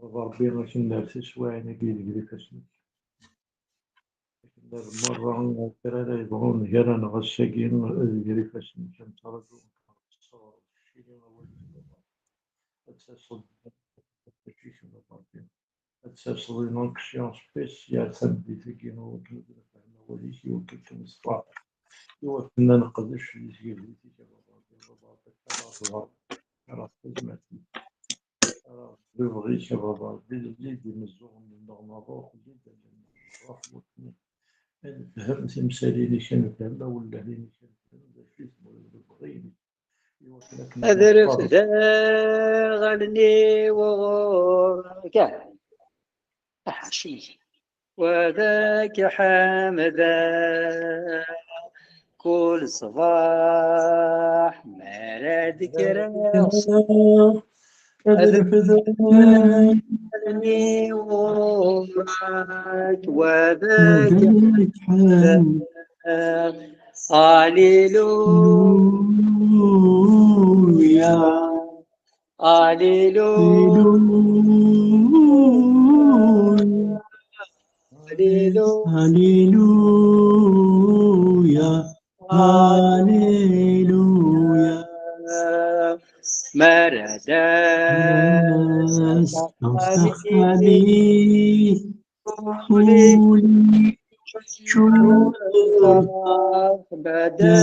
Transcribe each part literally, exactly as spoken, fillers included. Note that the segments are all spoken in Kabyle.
Ṛebbi, akken ar tiswiɛin-agi deg ifassen-ik. Akken ar merra kra ara yebɣun gar-aneɣ ass-agi deg ifassen-ik, nettraǧu, nettraǧu awal-ik, ad taseḍ, ad taseḍ une onction spéciale tameddit-agi, iwakken ad nefhem awal-ik, iwakken ad k-neṣfeṛ, iwakken ad neqdec di tgejdit-ik, a Baba Ṛebbi, a Baba Ṛebbi, ara ẓer, ara tazmert-ik, ara lebɣi-k, a Baba Ṛebbi, lli-d imeẓẓuɣen-nneɣ n ṛṛuḥ, lli-d allen-nneɣ n ṛṛuḥ, iwakken ad nefhem timsalin-ik, ad nefhem awelleh-inek, ad nefhem d acu i tebɣiḍ, lebɣi-inek. Ad refdeɣ allen-iw ɣur-k. Aḥaci. Wada k-ḥemdeɣ kul ṣṣbeḥ mi ara d-kkreɣ. Ad refdeɣ allen-iw ɣur-k, wada k-ḥemdeɣ. Alléluia. Alléluia. Alléluia. Alléluia. Alléluia. Marada. Amsaxami. Uli. Ccuṛ. Bada. Bada.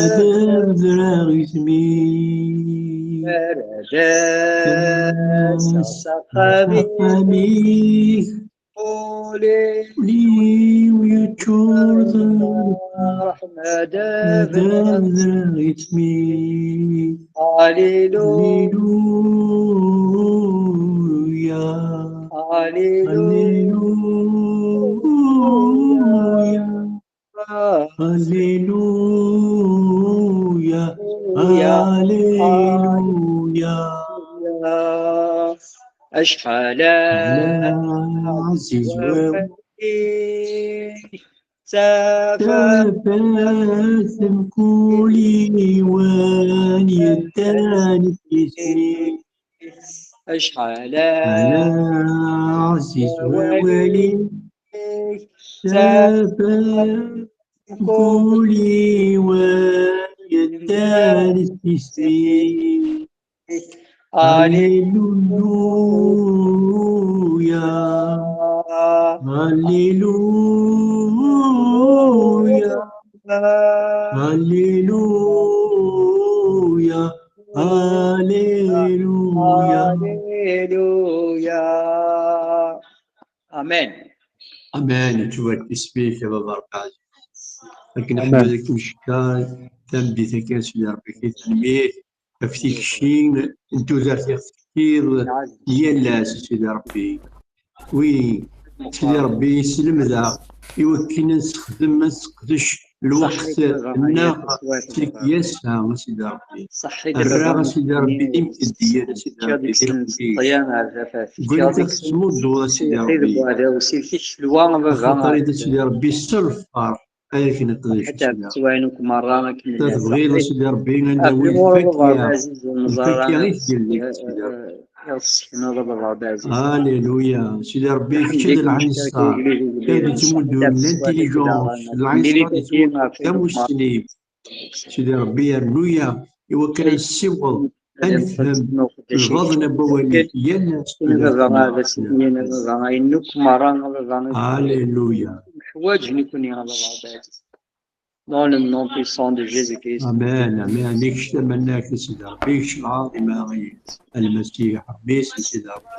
Ismi. Marada. Amsaxami. Uli. Uli. Yeččur d ṛṛeḥma d adabra. Ismi. Alléluia. Alléluia. Alléluia. Alléluia. Alléluia. Acḥal ɛziz wawal-ik. Tafat mkul yiwen yeddan s yisem-ik. Acḥal ɛziz wawal-ik. Tafat mkul yiwen yeddan s yisem-ik. Alléluia. Alléluia. Alléluia. Alléluia. Alléluia. Amen. Amen. Yettbarek isem-ik, a Baba Ṛebbi. Akken ḥmed, akken cekka, tameddit-agi, a Sidi Ṛebbi, tanemmirt ɣef tikci n tudert i ɣ-tefkiḍ yal ass, a Sidi Ṛebbi. Wi, Sidi Ṛebbi, yesselmed-aɣ i wakken ad nessexdem, ad nesseqdec lweqt-nneɣ s lekyasa, a Sidi Ṛebbi. Rreɣ, a Sidi Ṛebbi, d imteddiyen, a Sidi Ṛebbi, d ileqdiyen. Deg wayen i ɣ-tesmudduḍ, a Sidi Ṛebbi. Axaṭer-id, a Sidi Ṛebbi, s lferḥ. Ad k-neqdec, a Sidi Ṛebbi. Tebɣiḍ, a Sidi Ṛebbi, ad nawi lfakya, lfakya i tgellidt, a Sidi Ṛebbi. Alléluia. Sidi Ṛebbi, kečč d lɛinṣer, kečč d yettmuddun l'intelligence, d lɛinṣer i yettmuddun tamussni. Sidi Ṛebbi, rnu-yaɣ i wakken ad nessiweḍ, ad nefhem lbaḍna n wawal-ik yal ass. Alléluia. Neḥwaǧ nekni, a Baba Ṛebbi. Dans le nom puissant de Jésus-Christ. Amen, amen. I kečč tamanna-k, a Sidi Ṛebbi, i kečč lɛaḍima, a Lmasiḥ, mmi-s n Sidi Ṛebbi.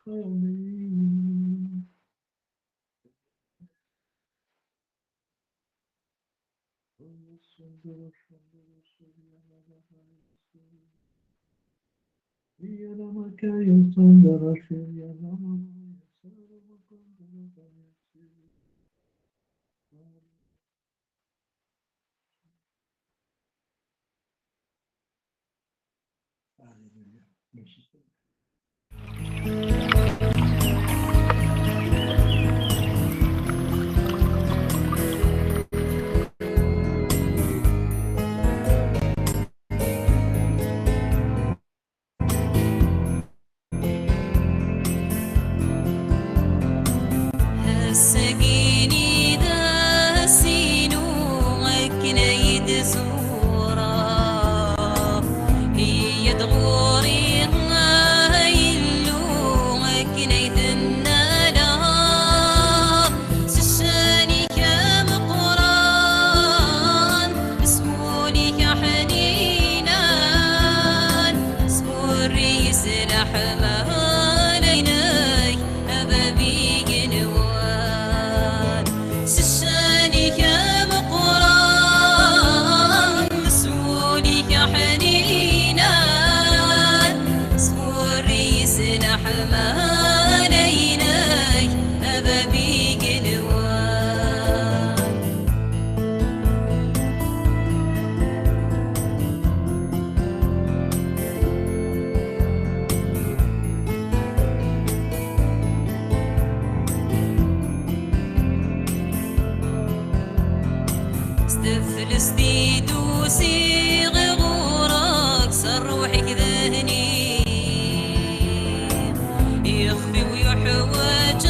القوم المسرفين. Ass-agi-ni d ass-inu akken ay d-zureɣ. Iyya-d ɣur-i, ay Illu, akken ay t-nnaleɣ. S ccan-ik ameqqran, s wul-ik aḥninan, sburri-yi s leḥmala-inek, a bab igenwan. S ccan-ik ameqqran, s wul-ik aḥninan, sburri-yi s leḥmala-inek, a bab igenwan. S teflest i d-usiɣ ɣur-k, s ṛṛuḥ-ik d ahni. Ixef-iw yuḥwaǧ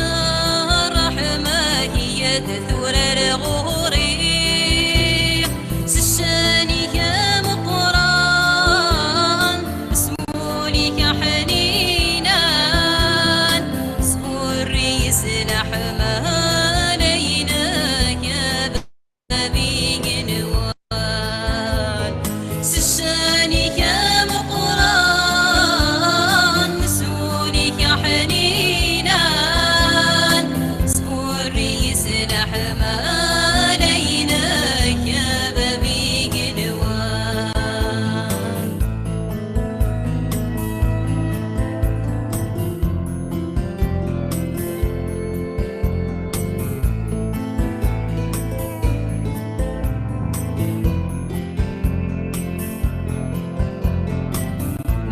ṛṛeḥma-k, iyya-d tura ar ɣur-i. S ccan-ik ameqqran, s wul-ik aḥninan, sburri-yi s leḥmala-inek, a bab igenwan. S ccan-ik ameqqran, s wul-ik aḥninan, sburri-yi s leḥmala-inek, a bab igenwan.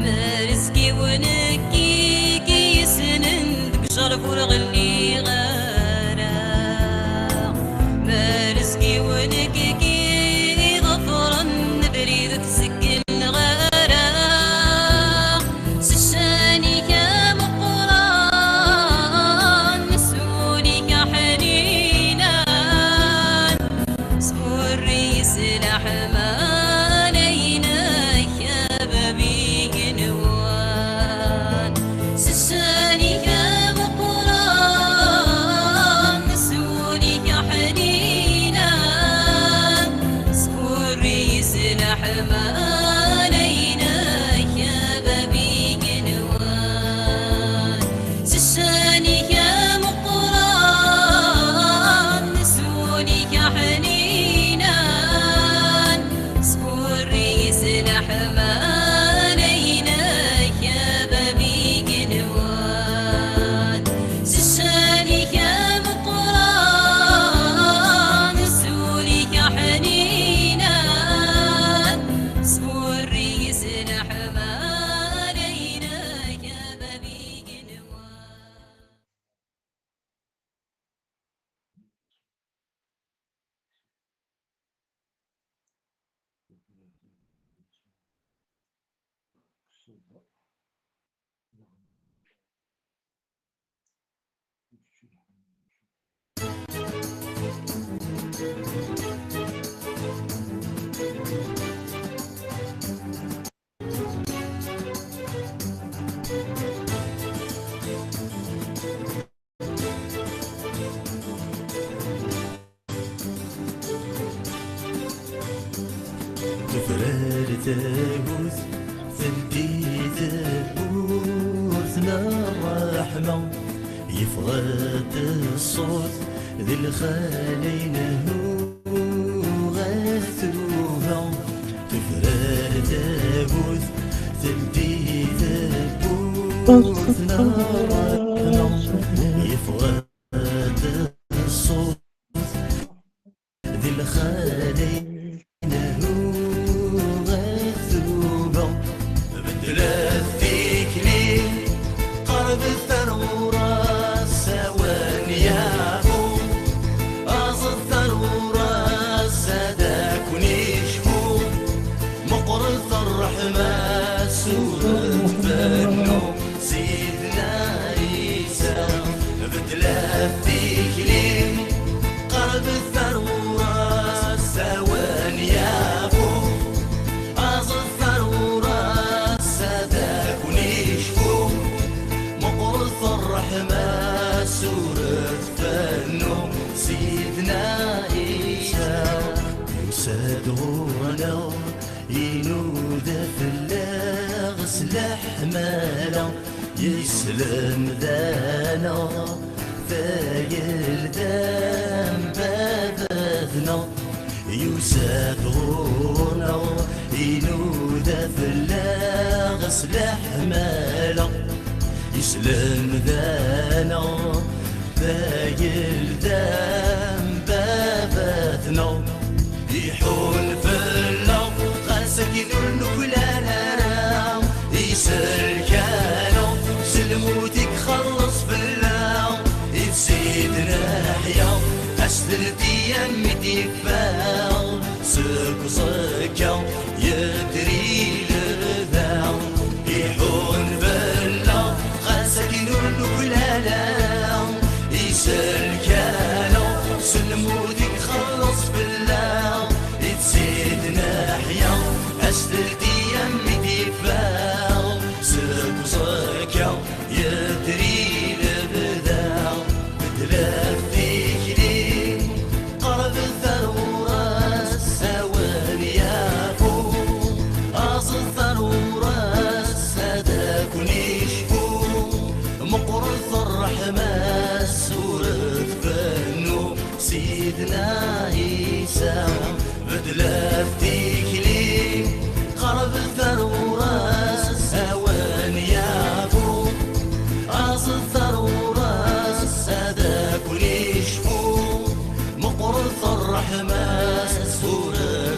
Ma rezg-iw nekk i k-yessnen, deg ccerf ur ɣelliɣ ara. Ma rezg-iw nekk i k-iḍefren, abrid ur t-zegleɣ ara. S ccan-ik ameqqran, s wul-ik aḥninan, sburri-yi s leḥmala-inek, a bab igenwan. S ccan-ik ameqqran, s wul-ik aḥninan, sburri-yi s leḥmala-inek, a bab igenwan. S ccan-ik ameqqran, s wul-ik aḥninan, sburri-yi s leḥmala-inek, a bab igenwan. S ccan-ik ameqqran, s wul-ik aḥninan, sburri-yi s leḥmala-inek, a bab igenwan. Tefrer tagut, teldi tewwurt n ṛṛay. ṛṛeḥma, yeffeɣ-d ṣṣut di lxali inehhu ɣer tuba, tefrer tagut, teldi tewwurt n ṛṛeḥma, yeffeɣ-d ṣṣut di lxali inehhu ɣer tuba. Beddlet tikli, qerbet ar ɣur-s, awen yafu. Aẓet ar ɣur-s, ad akwen icfu. Meqqret ṛṛeḥma-s ur tbennu. Sidna Ɛisa, beddlet tikli, qerbet ar ɣur-s, awen yafu. Aẓet ar ɣur-s, ad akwen icfu. Meqqret ṛṛeḥma-s ur tbennu. Sidna Ɛisa, yusa-d ɣur-neɣ, inuda fell-aɣ s leḥmala, yeslemd-aneɣ tagelda n baba-tneɣ. Yusa-d ɣur-neɣ, inuda fell-aɣ s leḥmala, yeslemd-aneɣ tagelda n baba-tneɣ. Iḥun fell-aɣ, ɣas akken ur nuklal ara. Iselk-aneɣ s lmut i ixelleṣ fell-aɣ. I d Sidna Yeḥya, ad s-teldi am i d-yeffeɣ. Seg uẓekka yedri lebda, iḥun fell-aɣ, ɣas akken ur nuklal ara. Iselk-aneɣ s lmut i ixelleṣ fell-aɣ. I d Sidna Yeḥya, ad s-teldi am i d-yeffeɣ. Seg uẓekka yedri lebda, beddlet tikli, qerbet ar ɣur-s, awen yafu. Aẓet ar ɣur-s, ad akwen icfu. Meqqret ṛṛeḥma-s ur tbennu. Sidna Ɛisa, beddlet tikli, qerbet ar ɣur-s, awen yafu. Aẓet ar ɣur-s, ad akwen icfu. Meqqret ṛṛeḥma-s ur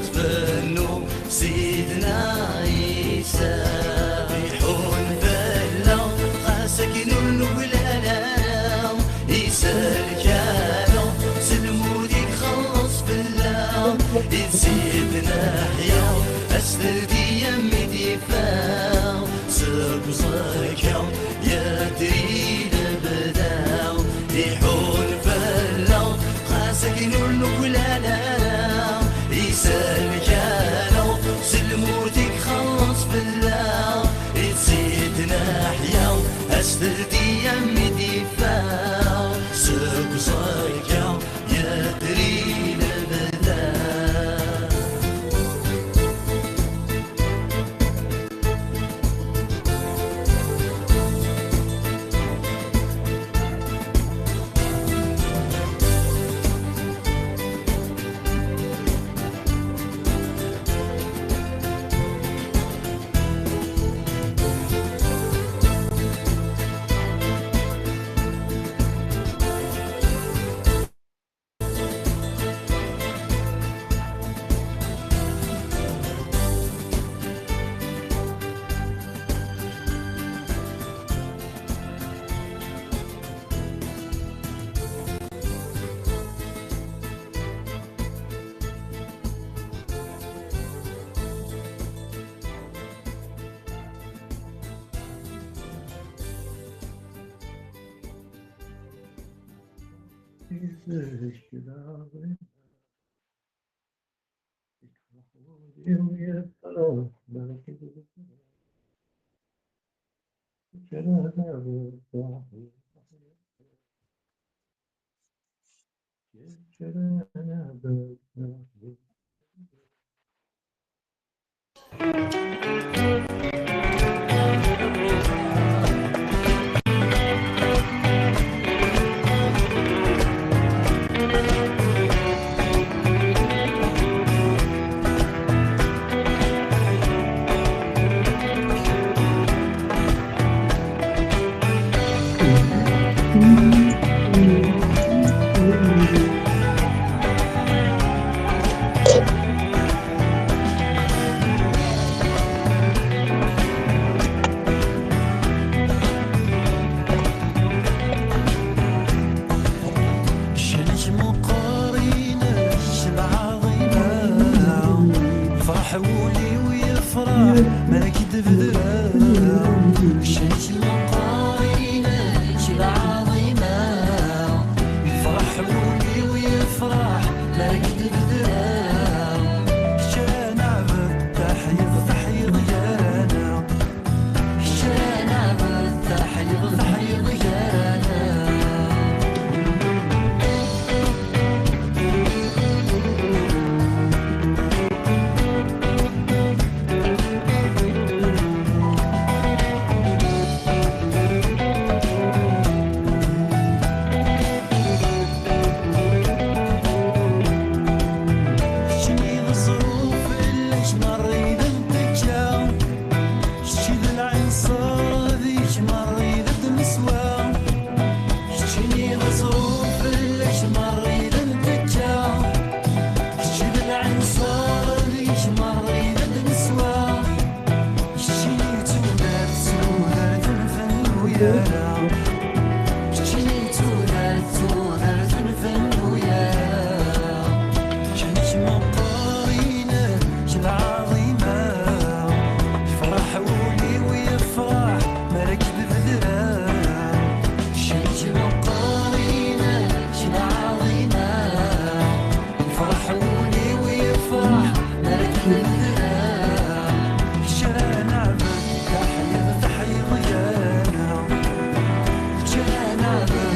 tbennu. Sidna Ɛisa, iḥun fell-aɣ, ɣas akken ur nuklal ara. Iselk-aneɣ s lmut i ixelleṣ fell-aɣ. I d Sidna Yeḥya, ad s-teldi am i d-yeffeɣ. Seg uẓekka yedri lebda, iḥun fell-aɣ, ɣas akken ur nuklal ara. Iselk-aneɣ s lmut i ixelleṣ fell-aɣ. I d Sidna Yeḥya, ad s-teldi am i d-yeffeɣ. Seg uẓekka yedri lebda.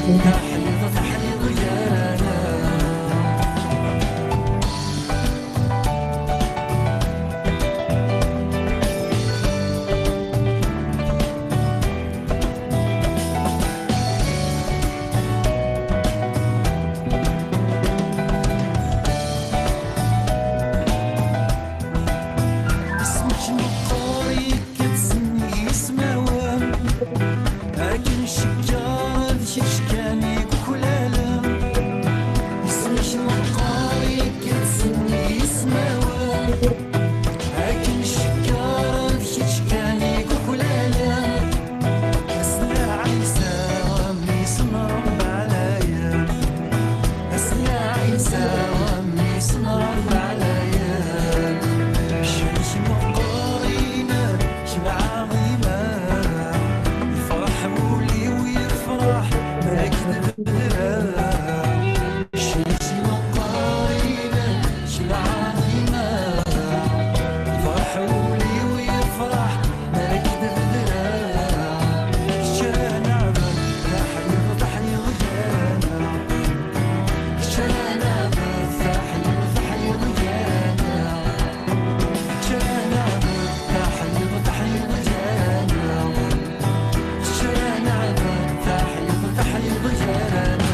Taḥyuḍt, taḥyuḍt gar-aneɣ. Isem-ik meqqer, yekka-d s yismawen. Akken cekker d kečč kan i yuklalen. Isem-ik meqqer, yekka-d s yismawen. Akken cekker d kečč kan i yuklalen. Asla Ɛisa, mmi-s n Ṛebbi ɛlayen. Asla Ɛisa, mmi-s n Ṛebbi ɛlayen. Ccan-ik meqqer, iman-ik lɛaḍima. Yefreḥ wul-iw, yefreḥ mi ara k-d-bedreɣ. Ccan-ik meqqer, iman-ik lɛaḍima. Yefreḥ wul-iw, yefreḥ mi ara k-d-bedreɣ. Kečč ara neɛbed, taḥyuḍt, taḥyuḍt gar-aneɣ. Kečč ara neɛbed, taḥyuḍt, taḥyuḍt gar-aneɣ. Kečč ara neɛbed, taḥyuḍt, taḥyuḍt gar-aneɣ. Kečč ara neɛbed, taḥyuḍt, taḥyuḍt gar-aneɣ.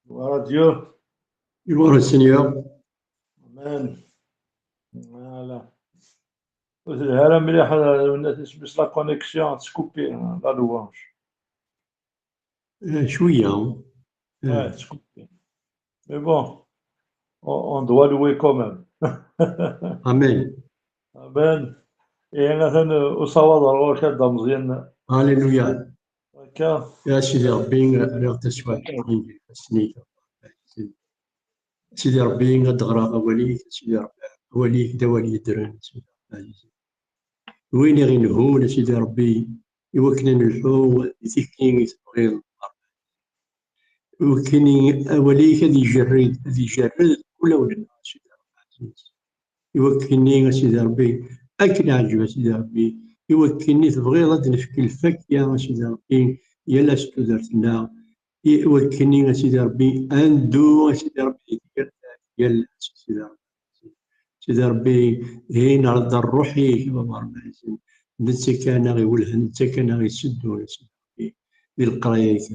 Gloire à Dieu. Gloire au Seigneur. Amen. Voilà. Ur telha ara mliḥ, euh, la connexion, ad tskuppi, euh, la louange. Euh, cwiya. Euh. Ouais, tskuppi. Mais bon, on, on doit louer quand même. Amen. Amen. Ihi atan, euh, usawaḍ ar ɣur-k a Dda Meẓyan. Alléluia. Akka. Ya Sidi Ṛebbi, rriɣ taswiɛt-nni deg ifassen-ik. Sidi Ṛebbi, ad d-ɣreɣ awal-ik, Sidi Ṛebbi, awal-ik d awal yeddren, Sidi Ṛebbi. Win i ɣ-inehhun, a Sidi Ṛebbi, i wakken ad nelḥu di tikli i tebɣiḍ. I wakken i awal-ik ad ijerred, ad ijerred kul awal-nneɣ, a Sidi Ṛebbi ɛziz. I wakken-nni, a Sidi Ṛebbi, ad k-neɛǧeb, a Sidi Ṛebbi, i wakken-nni tebɣiḍ ad d-nefk lfakya, a Sidi Ṛebbi, yal ass n tudert-nneɣ, i wakken-nni, a Sidi Ṛebbi, ad neddu, a Sidi Ṛebbi, di tgertal, yal ass, a Sidi Ṛebbi. Sidi Ṛebbi, ihi nerḍa ṛṛuḥ-ik, a Baba Ṛebbi ɛzizen, netta kan aɣ-iwellhen, netta kan aɣ-iseddun, a Sidi Ṛebbi, di leqraya-ik.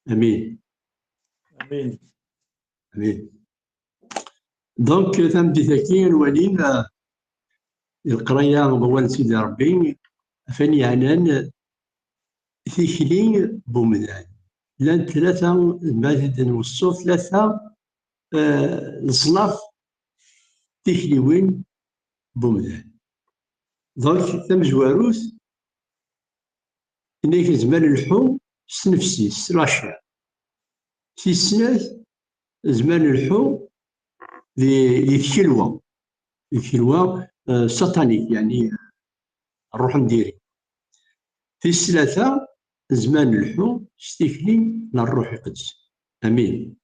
Amin. Amin. Amin. Donc, tameddit-agi, ad nwali, euh, di leqraya n wawal n Sidi Ṛebbi, afan yeɛnan tikli n umdan. Llant tlata, ma ad d-nweṣṣu tlata, euh, leṣnaf tikliwin n umdan. Donc, tamezwarut, Yenna-k nezmer ad nelḥu s tnefsit, s la chair. Tis snat, nezmer ad nelḥu di, di tkelwa. Di tkelwa, euh, satanique, yeɛni, euh, ṛṛuḥ n diri. Tis tlata, nezmer ad nelḥu s tikli n Ṛṛuḥ Iqedsen. Amin.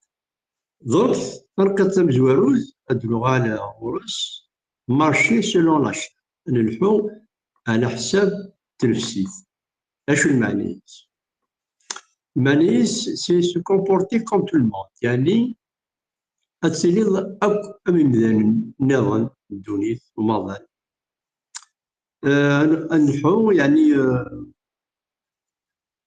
Donc, taneqqiḍt tamezwarut, ad d-nuɣal ɣur-s, marcher selon la chair. Ad nelḥu ɛla ḥsab n tnefsit. Acu lmeɛna-is? Lmeɛna-is, c'est se comporter comme tout le monde. Yeɛni, ad tiliḍ akk am imdanen nniḍen n ddunit, umaḍal. Euh, ad nelḥu, yeɛni, euh,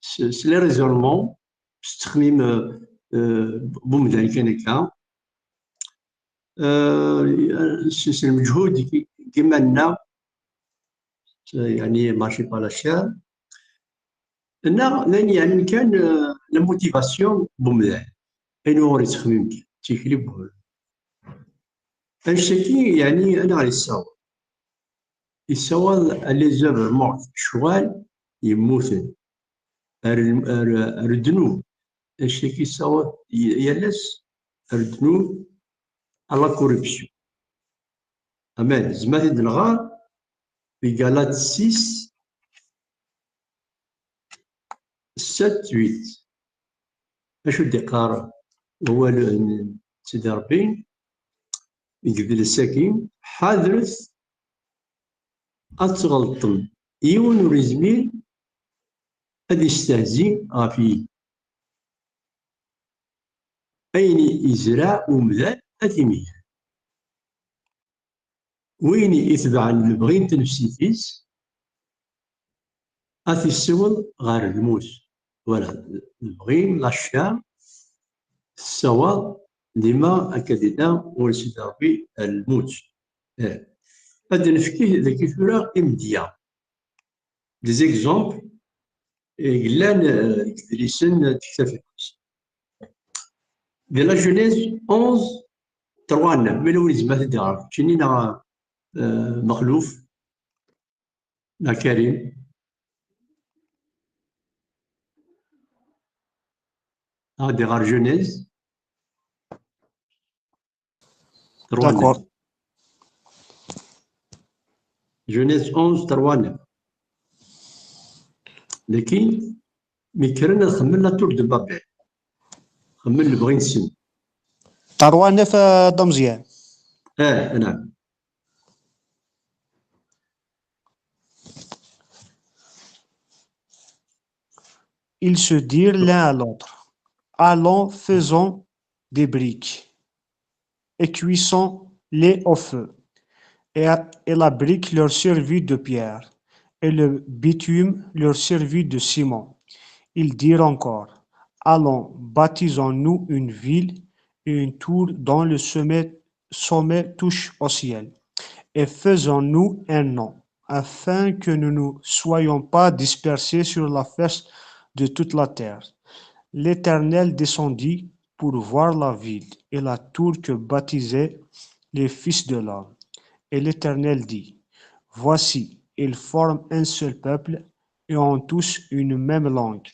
s, s les raisonnements, s ttexmim, euh, euh, n umdan kan akka. Euh, s, s lmeǧhud n yiman-nneɣ, yeɛni, marcher par la chair. Neɣ d ayen yeɛnan kan, euh, la motivation n umdan. Ayen ur yettxemmim kan, d tikli n umdan. Annect-agi, yeɛni, ad aɣ-yessaweḍ. Yessaweḍ à les œuvres mortes, ccɣal yemmuten, ar, ar, ar ddnub. Annect-agi yessaweḍ y-, yal ass ar ddnub, à la corruption. Aman, zmat i d-nɣar, di Galates six, sept, huit. Acu d-iqqar wawal n Sidi Ṛebbi deg idles-agi? Ḥadret ad tɣelṭem. Yiwen ur yezmir ad yestehzi ɣef yihi. Ayen yezreɛ umdan ad t-imegger. Win itebɛen lebɣi n tnefsit-is, ad t-issiweḍ ɣer lmut. Voilà, lebɣi, la chair, tessawaḍ dima akka dina ɣur Sidi Ṛebbi ar lmut. Eh. Ad d-nefk dagi tura imedya. Des exemples, eh, yellan, eh, deg idlisen, eh, tektabt-is. Di la Genèse onze, trois, neuf, ma yella win izmer ad t-id-iɣer, keččini neɣ, eh, Mexluf, neɣ Karim. Ad d-iɣer Genèse, trois, neuf. D'accord. Genèse onze, trois, neuf. Lakin, mi kkren ad xemmen la tour de Babel. Xemmen lebɣi-nsen. Trois, neuf, euh, d ameẓyan. Eh, naam. Ils se dirent l'un à l'autre, allons, faisons des briques et cuisons-les au feu. Et, et la brique leur servit de pierre, et le bitume leur servit de ciment. Ils dirent encore, allons, bâtissons-nous une ville et une tour dont le sommet, sommet touche au ciel, et faisons-nous un nom, afin que nous ne soyons pas dispersés sur la face de toute la terre. L'Éternel descendit pour voir la ville et la tour que bâtissaient les fils de l'homme. Et l'Éternel dit, voici, ils forment un seul peuple et ont tous une même langue.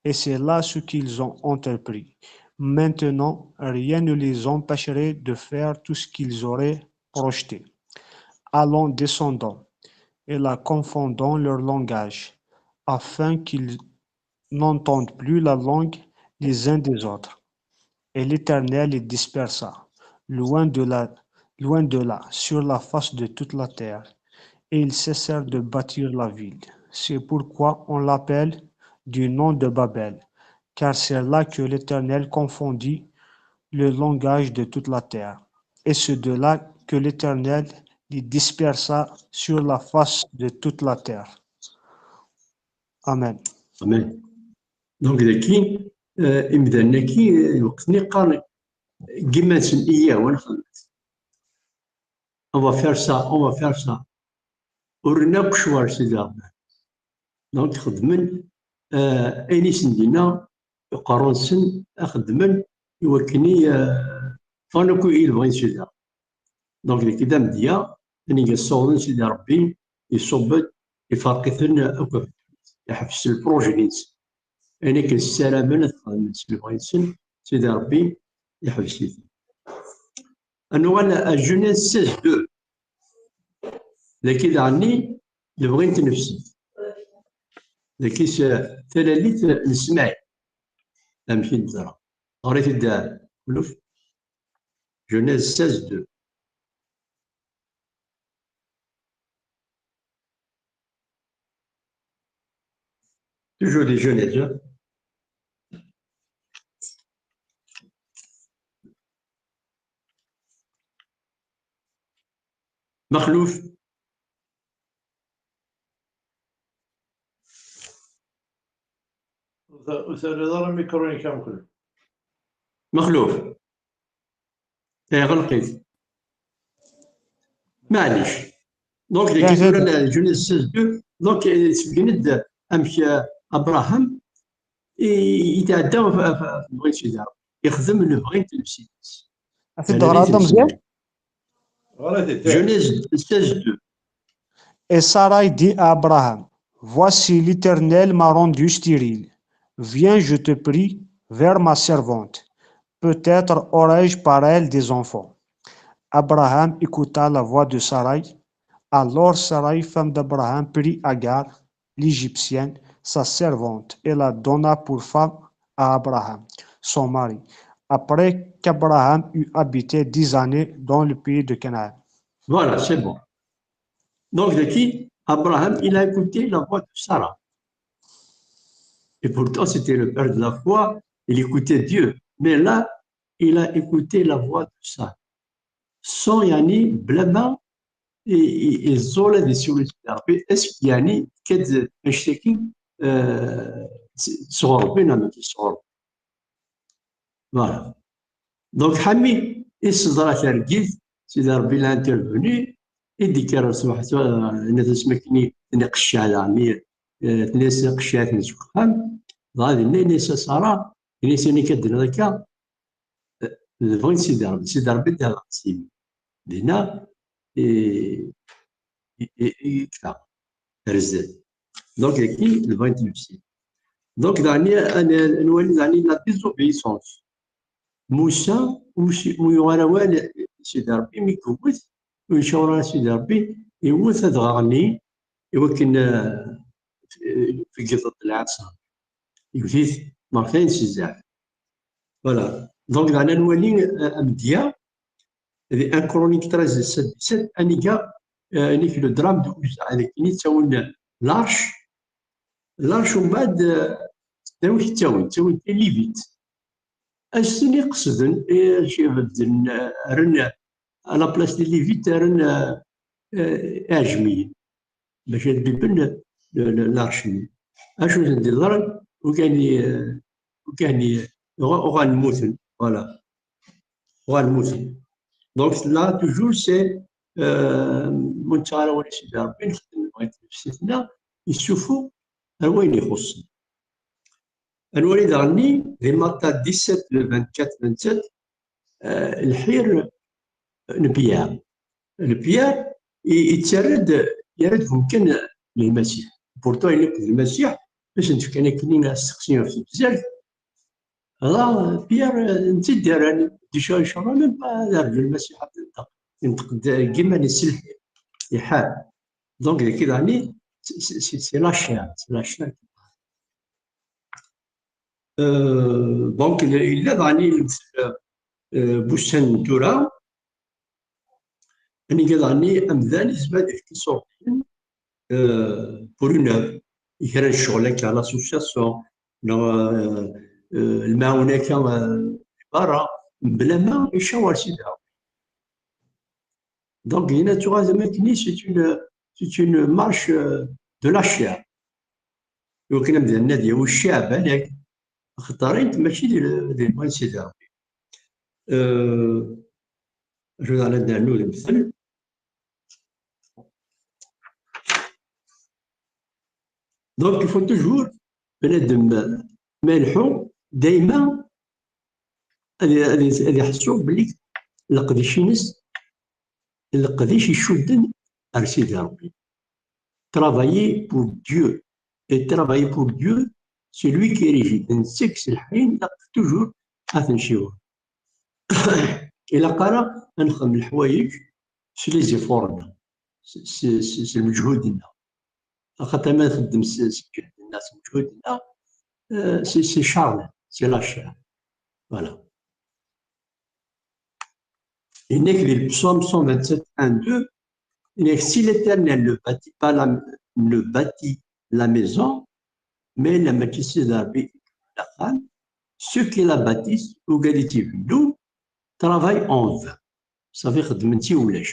Et c'est là ce qu'ils ont entrepris. Maintenant, rien ne les empêcherait de faire tout ce qu'ils auraient projeté. Allons, descendons, et la confondons leur langage, afin qu'ils n'entendent plus la langue les uns des autres. Et l'Éternel les dispersa, loin de la, loin de là, sur la face de toute la terre. Et ils cessèrent de bâtir la ville. C'est pourquoi on l'appelle du nom de Babel, car c'est là que l'Éternel confondit le langage de toute la terre. Et c'est de là que l'Éternel les dispersa sur la face de toute la terre. Amen. Amen. Donc, daki, euh, imdanen-agi, euh, lweqt-nni qqaren, deg iman-nsen, iyyah, wa nxedmet. On va faire ça, on va faire ça. Ur rrin akk ccwal Sidi Ṛebbi. Donc, xedmen, euh, ayen i sen-d-yenna uqerru-nsen, ad xedmen i wakken i, euh, ffɣen akk i lebɣi n Sidi Ṛebbi. Donc, deg d amedya, ayen i yessawḍen Sidi Ṛebbi, iṣubb-d, iferq-iten akk ɣef ddunit. Iḥbes lprujet-nsen. Ayen akken ssaramen ad xedmen s lebɣi-nsen, Sidi Ṛebbi iḥbes-iten. Ad nuɣal à Genèse seize deux. Dagi daɣenni, lebɣi n tnefsit. Dagi s talalit n Smaɛil. Amek i d-teḍra? Ɣer-it-id, Luf. Genèse seize deux. Toujours des Genèse, hein. Mexluf. Ur terriḍ ara mikru-inek a Mexluf. Mexluf. Iɣleq-it. Maɛlic. Donc, deg tura n Genèse seize deux, donc, eh, sbeggen-d amek, eh, Abraham i, i tɛedda ɣef, ɣef, ɣef lebɣi n Sidi Ṛebbi. Ixdem lebɣi n tnefsit-is. Ad t-id-teɣreḍ a Meẓyan? Genèse seize deux. Et Sarai dit à Abraham, voici, l'Éternel m'a rendu stérile. Viens, je te prie, vers ma servante. Peut-être aurai-je par elle des enfants. Abraham écouta la voix de Sarai. Alors Sarai, femme d'Abraham, prit Agar, l'Égyptienne, sa servante, et la donna pour femme à Abraham, son mari, après qu'Abraham eut habité dix années dans le pays de Canaan. Voilà, c'est bon. Donc, de qui Abraham, il a écouté la voix de Sarah. Et pourtant, c'était le père de la foi, il écoutait Dieu. Mais là, il a écouté la voix de Sarah. Sans, يعني, بلا ما يزول هذه السيولة. Est-ce que, يعني, كد مشتكي سغربين أم سغرب. Voilà. Donc, ḥami, iseḍra targit, Sidi Ṛebbi la intervenu, i d-ikkar ṣṣbeḥ, tenna-t asmi akken i tniqecceɛ daɣen, eh, tenna-yas qecceɛet n seg uxxam, dɣa dinna yenna-yas a Ṣara, yenna-yas ayen akka d-tenniḍ akka, eh, d bɣi n Sidi Ṛebbi, Sidi Ṛebbi d aɣeqsim. Dinna, eh, i, i, i yekfa, ar zdat. Donc, dagi, d bɣi n tnefsit. Donc, daɣen, ad nwali daɣen la désobéissance. Musa, ur yuɣ ara awal Sidi Ṛebbi, mi yewwet, ur yecɣil ara Sidi Ṛebbi, yewwet adɣaɣ-nni, i wakken, eh, tgiḍ-d lɛaṣa. Yewwet-it mertayen si zzeɛf. Voilà. Donc, daɣen ad nwali, eh, amedya, di un Chronique treize, sept, dix-sept, aniga, eh, anik le drame de Uza, ad akken i ttawin l'arche, l'arche, umbeɛd, eh, d amek i ttawin, ttawin les Lévites. Ass-nni qesden, eh, bedden, eh, rren, à la place des Lévites, rren, eh, eh, iɛejmiyen. Bac ad bibben le, le, l'arche-nni. Acu i ten-d-iḍran, ukan i, eh, ukan i, uɣ-, uɣalen mmuten, voilà. Uɣalen mmuten. Donc, là, toujours, c'est, euh, ma nettaɣ ara wali Sidi Ṛebbi, nexdem lbaɣi n tnefsit-nneɣ, yessufuɣ ar wayen ixuṣṣen. Ad nwali daɣen di Matta dix-sept, le vingt-quatre, vingt-sept, eh, lḥir n Pierre. Pierre i, yettarra-d, yerra-d deg umkan n Lmasiḥ. Pourtant, ayen akk d Lmasiḥ, i sen-d-fkan akken asteqsi ɣef tebzert. Ala, Pierre, eh, netta i d-yerran, déjà, yecɣel même pas ad yerǧu Lmasiḥ ad yenṭeq. Yenṭeq-d deg yiman-is s lḥir. Iḥar. Donc, dagi daɣen, c'est, c'est, c'est la chair, c'est la chair. Euh, donc, yella daɣen, euh, bu ssan n tura, aniga daɣen amdan yezmer ad ifk iṣurdiyen, euh, pour une œuvre, i kra n ccɣel akka, l'association, neɣ, euh, euh, lemɛawna akka, euh, di berra, mebla ma icawar Sidi Ṛebbi. Donc, dinna tuɣal am akken, c'est une, c'est une marche, euh, de la chair. I wakken amdan ad yawi cceɛb, balak, axaṭer ayen mačči d, d lmul n Sidi Ṛebbi. Euh, acu daɣen ad nernu d lemtel. Donc, il faut toujours, bnadem ma yelḥu, dayma ad, ad, ad iḥessu belli leqdic-ines, leqdic icudden ar Sidi Ṛebbi. Travailler pour Dieu. Et travailler pour Dieu, c'est lui qui est rigide. Nsek s lḥin, toujours ad t-nciweḍ. Ilaq ara ad nexdem leḥwayeǧ s les efforts-nneɣ, s, s, s, s lmeǧhud-nneɣ. Axaṭer ma nxeddem s, s lǧehd-nneɣ, s lmeǧhud-nneɣ, euh, c'est, c'est charnel, c'est la chair. Voilà. Yenna-k di le psaume cent vingt-sept, un, deux, yenna-k, si l'Éternel ne bâtit pas la, ne bâtit la maison, mais la maîtrise de la vie, ceux qui la bâtissent, ugad i tt-ibennun, travaillent en vain. Ṣafi, xeddmen-tt i ulac.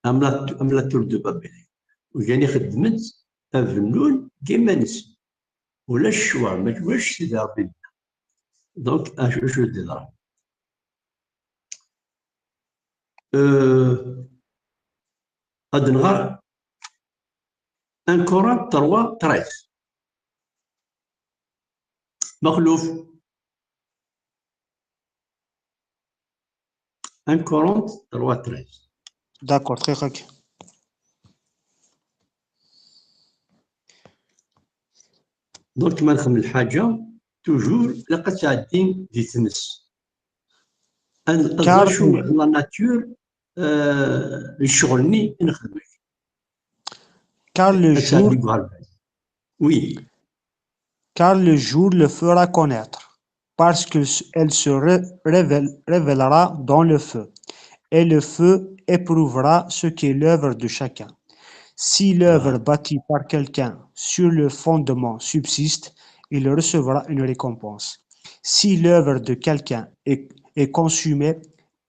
Am la, am la tour de Babel. Ugan i xeddmen-tt, bennun deg yiman-nsen. Ulac ccwer, ma ulac Sidi Ṛebbi. Donc, acu, acu i d-yeḍran? Euh, ad nɣer un Corinthe trois treize. Maxluf. Un Corinthe trois treize. D'accord, très bien. Donc, ma nxeddem lḥaǧa, toujours, ilaq ad tɛeddi di tmes. Ad, ad ẓer acu la nature, euh, ccɣel-nni i nxeddem. Car le Ad jour, tɛeddi deg uɣerbaz. Oui. Car le jour le fera connaître, parce qu'elle se ré- révèle- révélera dans le feu, et le feu éprouvera ce qu'est l'œuvre de chacun. Si l'œuvre bâtie par quelqu'un sur le fondement subsiste, il recevra une récompense. Si l'œuvre de quelqu'un est, est consumée,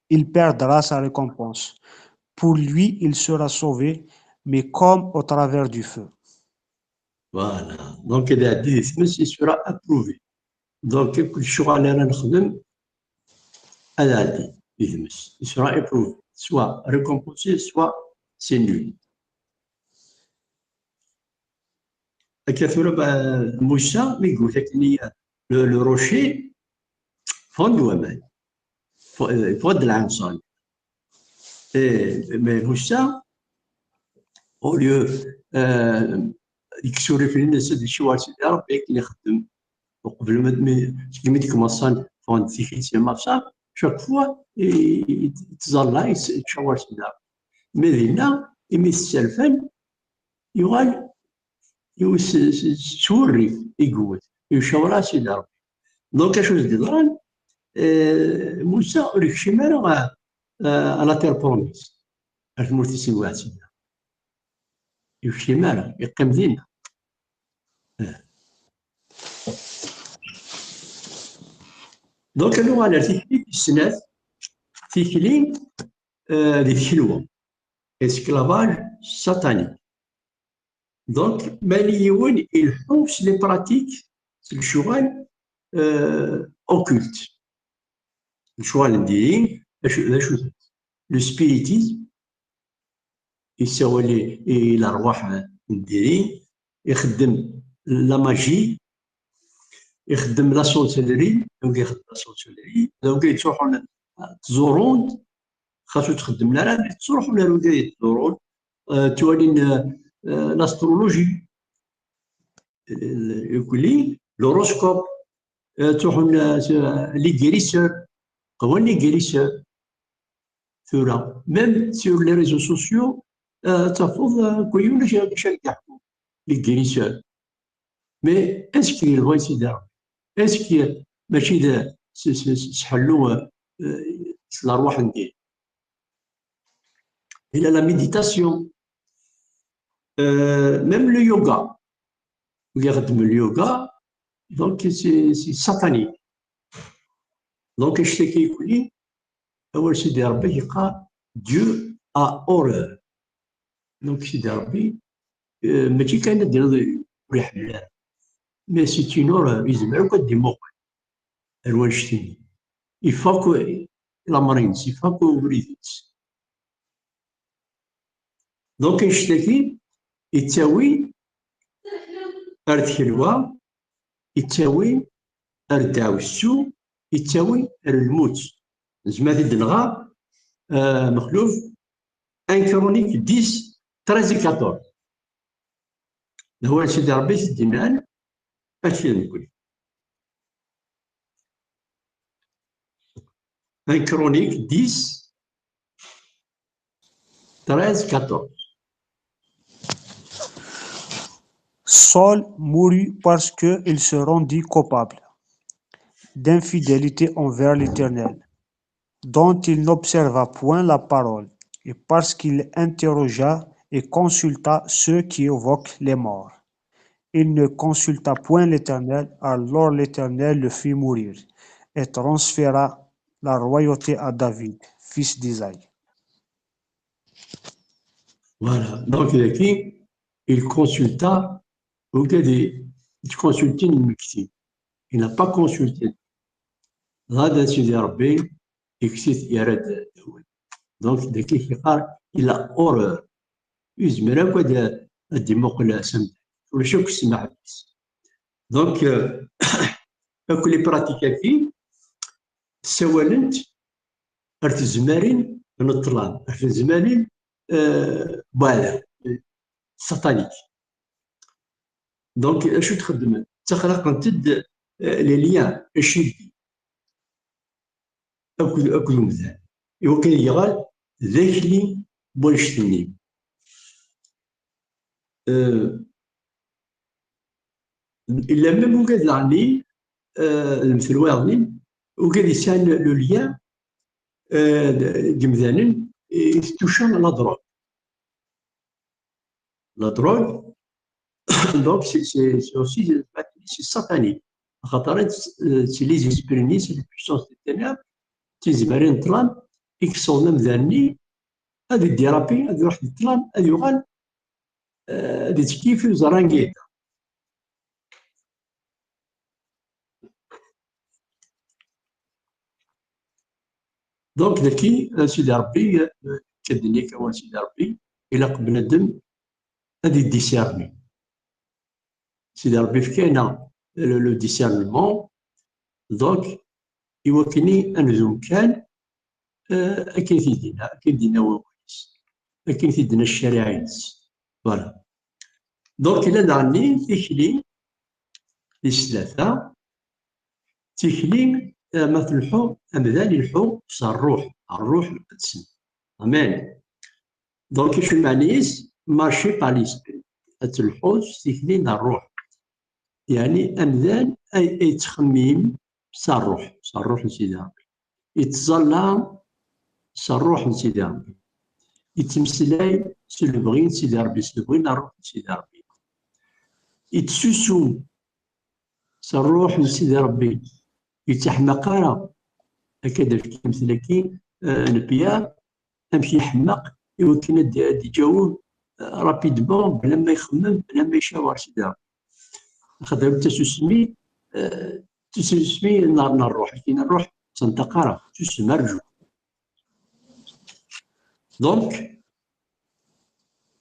il perdra sa récompense. Pour lui, il sera sauvé, mais comme au travers du feu. Voilà. Donc, ad iɛeddi di tmes, il sera approuvé. Donc, kul ccɣel ara nexdem, ad iɛeddi di tmes. Il sera approuvé. Soit récompensé, soit c'est nul. Akka tura, ba, Musa, mi yewwet akken i, le, le rocher, ffɣen-d waman. Ffɣ-, ffɣen-d lɛinṣer. Eh, mais Musa, au lieu, euh, yekkes urrif-nni-ines ad yečč war Sidi Ṛebbi akken ixeddem. Uqbel ma, mi, segmi d-kmaṣṣan ffɣen-d tikli si Maṣer, chaque fois, i, i, yettẓalla, yečča war Sidi Ṛebbi. Mais dinna, imi t-sserfan, yuɣal, yuɣal s, s, s wurrif i yewwet, yecca war Sidi Ṛebbi. Donc, acu i s-d-yeḍran? Eh, Musa ur yekcim ara ɣer, eh, à la terre promise, ar tmurt-is n Sidi. Ur yekcim ara, yeqqim dinna. Eh. Donc, ad nuɣal ar tikli tis snat, tikli, eh, di tkelwa, esclavage satanique. Donc, mani yiwen ileḥḥu s les pratiques, s lecɣal, euh, occultes. Lecɣal n diri, acu, d acu, le spiritisme, yessawal i, i lerwaḥ n diri, ixeddem la magie, ixeddem la sorcellerie, donc ixeddem la sorcellerie, donc yettruḥun ttẓurun-d, xas ur ttxeddmen ara, ttruḥun ar wigad yettẓurun, euh, ttwalin, euh, euh, l'astrologie, euh, ukli, l'horoscope, euh, ttruḥun, euh, s-, euh, les guérisseurs, qwan les guérisseurs. Tura, même sur les réseaux sociaux, euh, tafeḍ, euh, kul yiwen acu acu ara d-yeḥku, les guérisseurs. Mais est-ce que yelwa Sidi Ṛebbi? Est-ce que mačči d s, s, s, s ḥellu, euh, s lerwaḥ n diri? Il y a la méditation. Euh, même le yoga. Regarde le yoga, donc c'est, c'est satanique. Donc, je sais qu'il dit, awal Sidi Ṛebbi yeqqar, Dieu a horreur. Donc, Sidi Ṛebbi, euh, mačči kan ad d-tiniḍ ur iḥemmel ara. Mais c'est une horreur, yezmer akk ad d-imuqel ar wannect-nni. Ifak lamer-ines, ifak ubrid-ines. Donc, annect-agi yettawi ar tkelwa, yettawi ar ddeɛwessu, yettawi ar lmut. Nezmer ad t-id-nɣer, euh, Mexluf, un Chronique dix, treize et quatorze. D awal Sidi Ṛebbi i t-id-yennan, ad t-id-nekkni. Un Chronique dix, treize, quatorze. Saül mourut parce qu'il se rendit coupable d'infidélité envers l'Éternel, dont il n'observa point la parole, et parce qu'il interrogea et consulta ceux qui évoquent les morts. Il ne consulta point l'Éternel, alors l'Éternel le fit mourir, et transféra la royauté à David, fils d'Isaïe. Voilà. Donc, il, il consulta, donc il a dit, il consultait une médecine. Il n'a pas consulté. Là, dans Sidi Ṛebbi, il s'est arrêté. Donc, dagi yeqqar, il a horreur. Yezmer akk ad, ad d-imuqel s amdan. Ulac akk ssmaḥ deg-s. Donc, euh, akk les pratiques-agi, ssawalent ar tezmarin n ṭṭlam, ar tezmarin, euh, voilà, satanique. Donc, acu txeddmen? Ttaxlaqent-d, euh, les liens, acidi akked, akked umdan. Iwakken ad yeɣal d akli n wannect-nni. Euh, il y a même ugad daɣen-nni, euh, d mtel wayeḍ-nni, ugad yesɛan le lien, euh, d yimdanen, i touchant la drogue. La drogue, donc, c'est, c'est, c'est aussi, c'est satanique. Axaṭer, euh, c'est les esprits, c'est les puissances des ténèbres, d tizmarin n ṭṭlam, i yessawḍen amdan-nni ad idirapi, ad iruḥ di ṭṭlam, ad yuɣal, euh, ad ittekki f iẓran n yidda. Donc, daki, euh, Sidi Ṛebbi, euh, k-d-nni awal Sidi Ṛebbi, ilaq bnadem ad idiscerni. Sidi Ṛebbi fkan-aɣ le, le discernement, donc, i wakken ad nzum kan, euh, akken i t-id-yenna, akken i d-yenna wawal-is, akken i t-id-yenna ccariɛa-ines. Voilà. Donc, yella daɣen-nni tikli tis tlata, tikli, euh, ma tleḥḥu, amdan ileḥḥu s ṛṛuḥ, ṛṛuḥ iqedsen. Amen. Donc, acu lmeɛna-is? Marcher par l'esprit. Ad telḥu s tikli n ṛṛuḥ. Yeɛni amdan ay, ay yettxemmim s ṛṛuḥ, s ṛṛuḥ n Sidi Ṛebbi. Yettẓalla s ṛṛuḥ n Sidi Ṛebbi. Yettmeslay s lebɣi n Sidi Ṛebbi, s lebɣi n ṛṛuḥ n Sidi Ṛebbi. Yettsusum s ṛṛuḥ n Sidi Ṛebbi. Yettaḥmaq ara. Akka d-efk amtel-agi, euh, n Pierre, amek yeḥmeq i wakken ad d-, ad d-iǧaweb, euh, rapidement, bla ma ixemmem, bla ma icawar Sidi Ṛebbi. Axaṭer tasusmi, euh, tasusmi n, n ṛṛuḥ, akken ṛṛuḥ ur tenṭeq ara, susem, rǧu. Donc,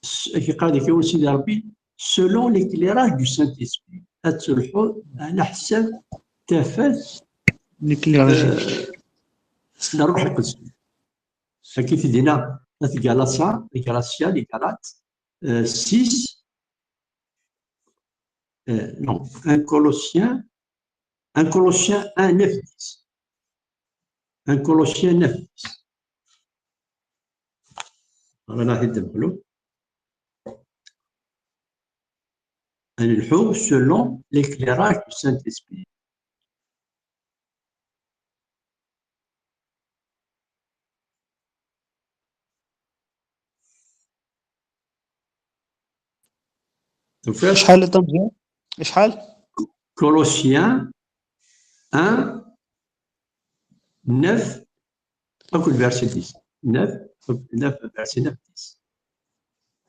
s-, akken yeqqar deg wawal Sidi Ṛebbi, selon l'éclairage du Saint-Esprit. Ad telḥu ɛla ḥsab tafat, l'éclairage, euh, n ṛṛuḥ iqedsen. Akken i t-id-yenna at Galasa, Galatia, les Galates, euh, six, euh, non, un Colossien, un Colossien un, neuf, dix. Un Colossien neuf, dix. Voilà, la tête de Bruno. Un, selon l'éclairage du Saint-Esprit. شحال طنجة؟ شحال؟ Colossiens un, neuf, أكو verset dix. Neuf, neuf, verset neuf, dix.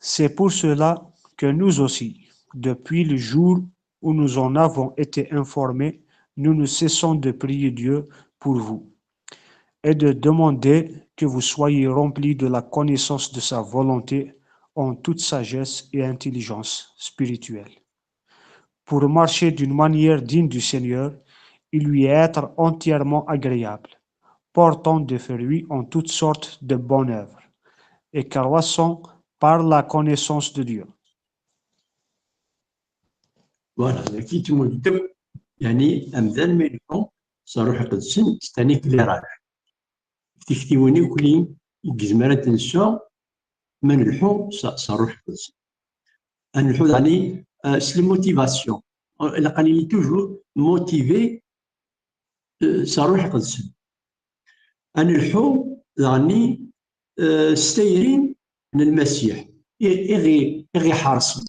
C'est pour cela que nous aussi, depuis le jour où nous en avons été informés, nous ne cessons de prier Dieu pour vous et de demander que vous soyez remplis de la connaissance de sa volonté en toute sagesse et intelligence spirituelle, pour marcher d'une manière digne du Seigneur et lui être entièrement agréable, portant des fruits en toutes sortes de bonnes œuvres et croissant par la connaissance de Dieu. Voilà, dagi yettmuddu, yeɛni amdan ma ileḥḥu s Ṛṛuḥ Iqedsen, c'est un éclairage. Tiktiwin akk-nni i yezmer ad d-nesɛu ma nleḥḥu s, s Ṛṛuḥ Iqedsen. Ad nleḥḥu daɣen, euh, s les motivations. Ilaq ad nili toujours motivé, euh, s Ṛṛuḥ Iqedsen. Ad nleḥḥu daɣen, euh, s tayri n Lmasiḥ i, i ɣ-, i ɣ-iḥerṣen.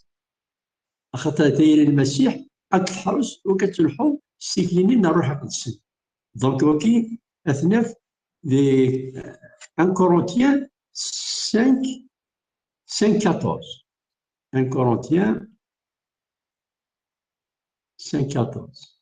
Axaṭer tayri n Lmasiḥ ad k-teḥrez, ur k-ad telḥu s tikli-nni n Ṛṛuḥ Iqedsen. Donc, wagi, ad t-naf di un Corinthiens cinq, cinq quatorze. Un Corinthiens cinq quatorze.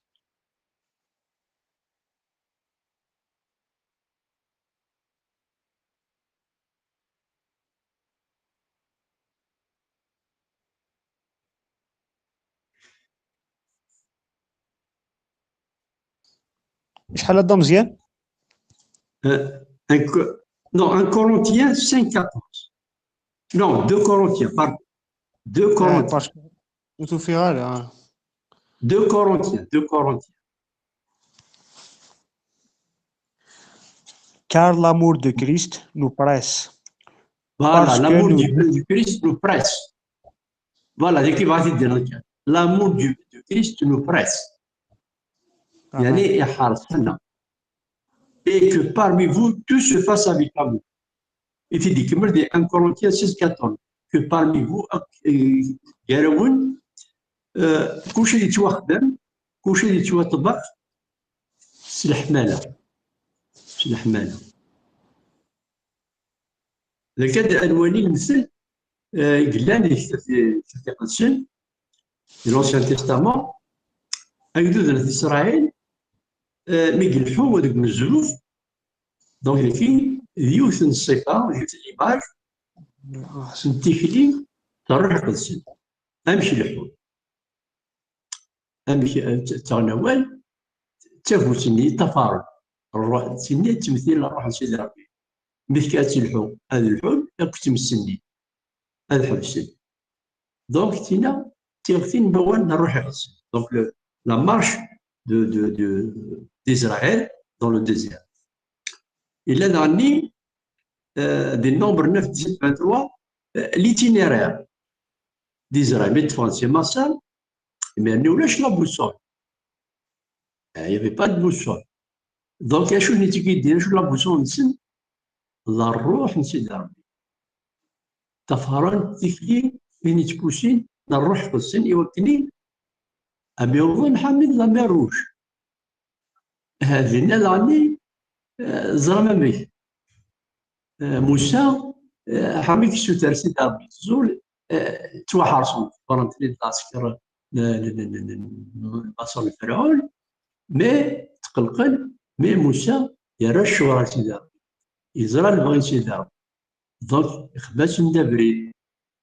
شحال هذا مزيان؟ Euh, un Co-, non, un Corinthiens cinq quatorze. Non, deux Corinthiens, pardon. Deux Corinthiens. Parce que je te fais là. Deux Corinthiens, deux Corinthiens. Car l'amour de Christ nous presse. Voilà, l'amour du, du Christ nous presse. Voilà, d akken i bɣiɣ ad t-id-iniɣ kan. L'amour du, du Christ nous presse. Yeɛni iḥerṣ-aneɣ. Et que parmi vous, tout se fasse avec amour. I t-id-ikemmel di un Corinthiens six quatorze. Que parmi vous, euh, gar-awen, euh, kulci ad yettwaxdem, kulci ad yettwaṭbeq s leḥmala. S leḥmala. Dagi ad nwali lemtel, euh, i yellan di Tektabt Iqedsen, di l'Ancien Testament, agdud n At Isṛayil, euh, mi ileḥḥu deg umezruy, donc dagi d yiwet n ṣṣifa, d yiwet n l'image n tikli n Ṛṛuḥ Iqedsen. Amek leḥḥun? Amek, eh, tt-, ttaɣen awal, d tagut-nni ṭṭafaren. Ṛṛuḥ, tinna d temtil n Ṛṛuḥ n Sidi Ṛebbi. Mi tekka ad telḥu, ad lḥun akk tmes-nni. Ad ḥebsen. Donc, tinna, d tiɣti n wawal n Ṛṛuḥ Iqedsen. Donc, le, la marche de, de, de, d'Israël dans le désert. Yella daɣenni, euh, di Nombres neuf, dix-sept, vingt-trois, euh, l'itinéraire d'Israël. Mi d-ffɣen si Maṣer, imir-nni ulac la boussole. Euh, il y avait pas de boussole. Donc, acu n tikidin, acu n la boussole-nsen? D Ṛṛuḥ n Sidi Ṛebbi. Ṭṭafaren tikli, tin yettpusin, d Ṛṛuḥ Iqedsen, i wakken i, am yawḍen ḥamid la mer Rouge. Ah, dinna daɣenni, eh, ẓram amek. Eh, Musa, eh, ḥamid yessuter Sidi Ṛebbi tzul, eh, ttwaḥerṣen, ḍefren-ten-id lɛesker n, n, n, n, n, n Maṣer n Ferɛun, mais tqelqen, mais Musa yerra ccɣel ar Sidi Ṛebbi. Yeẓra lebɣi n Sidi Ṛebbi. Donc, ixdem-asen-d abrid.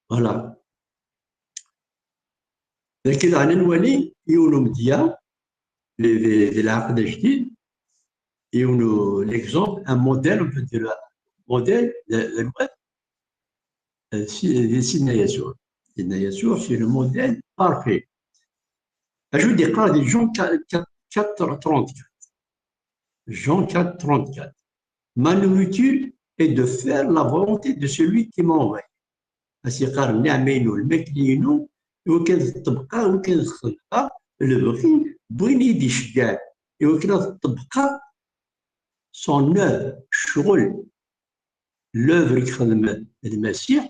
Voilà. Dagi daɣen ad nwali yiwen umedya di, di, di lɛaqed ajdid, yiwen u-, l'exemple, un modèle, on peut dire, un modèle de, de l'Ouest, euh, si-, di Sidna Yasuɛ. Sidna Yasuɛ, c'est le modèle parfait. Acu d-yeqqar di Jean quatre trente-quatre? Jean quatre trente-quatre. Ma nourriture est de faire la volonté de celui qui m'a envoyé. As-yeqqar nniɛma-inu, lmakla-inu, i wakken ad ṭṭebqeɣ, i wakken ad xedmeɣ lebɣi n win i d-iceggeɛ, i wakken ad ṭṭebqeɣ son œuvre, ccɣel, l'œuvre i yexdem Lmasiḥ,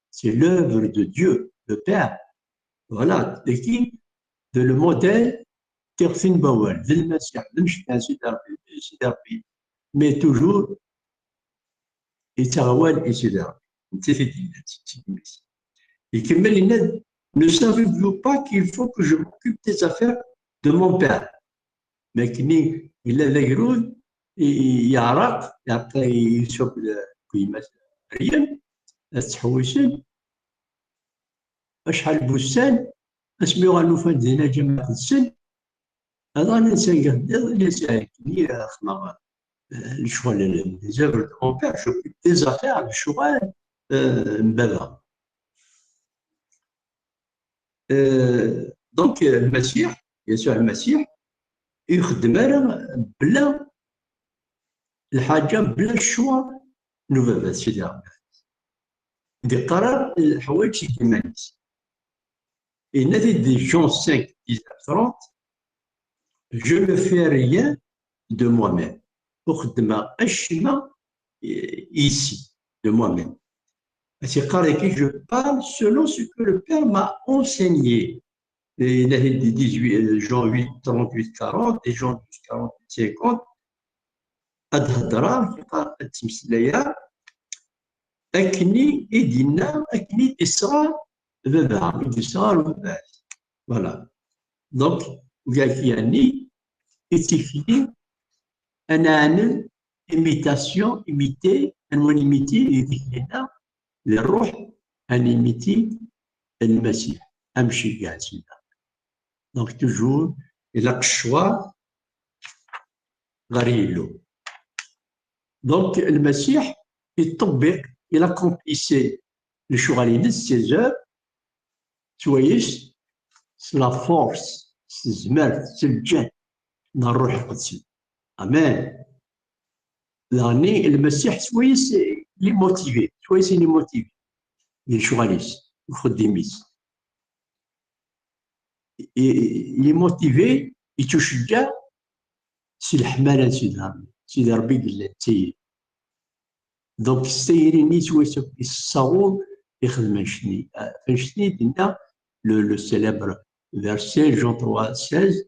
c'est l'œuvre de Dieu, le Père. Voilà, dagi, d le modèle, tiɣti n wawal, d Lmasiḥ, d amcekkan Sidi Ṛebbi, Sidi Ṛebbi, mais toujours, yettaɣ awal i Sidi Ṛebbi. Netta i t-id-yennan, si, si yimi-s. Ikemmel yenna-d, ne savez-vous pas qu'il faut que je m'occupe des affaires de mon père? Mi akken yella d agrud, i, i, yeɛreq, yeɛreq Yasuɛ akked, akked yemma-s Meryem, ad ttḥewwisen. Acḥal n wussan, asmi uɣalen ufan-d dinna lǧameɛ iqedsen, aḍan nsan deg iḍ, nnan-as, "Akken i xedmeɣ, eh, lecɣal, les œuvres de mon père, je m'occupe des affaires, lecɣal, eh, n baba." Euh, donc, euh, Lmasiḥ, Yasuɛ Lmasiḥ, ur ixeddem ara bla lḥaǧa, bla ccwa n ubabat, Sidi Ṛebbi. Ur d-iqqar ara leḥwayeǧ seg yiman-is. Yenna-t-id di Jean cinq, dix-neuf, trente, "Je ne fais rien de moi-même." Ur xeddmeɣ acemma, eh, yis-i, de moi-même. As-yeqqar dagi, "Je parle selon ce que le Père m'a enseigné." Et il a dit dix-huit, euh, Jean huit, trente-huit, quarante, et Jean douze, quarante-huit, cinquante. Ad hedreɣ, yeqqar, ad ttmeslayeɣ, akken i d-yenna, akken i d-isɣa baba, i d-isɣa baba. Voilà. Donc, dagi, yeɛni, i d tikli, ad neɛned imitation, imiter, ad nwali imiter di tikli-nneɣ, di ṛṛuḥ, ad nimiti Lmasiḥ, amceggeɛ n Sidi. Donc, toujours, ilaq ccwa ɣer Yillu. Donc, Lmasiḥ iṭṭebbiq, il accomplissait lecɣal-ines, ses œuvres, s wayes, s la force, s tezmert, s lǧehd n Ṛṛuḥ Iqedsen. Amen. Daɣenni, Lmasiḥ s wayes il est motivé, s wayes il est motivé di lecɣal-is, deg uxeddim-is. il est motivé, yettceggiɛ si leḥmala n Sidi Ṛebbi. Sidi Ṛebbi yella d tayri. Donc s tayri-nni yettwass akk yessaweḍ ixdem annect-nni. Annect-nni dinna, le, le célèbre verset Jean trois seize,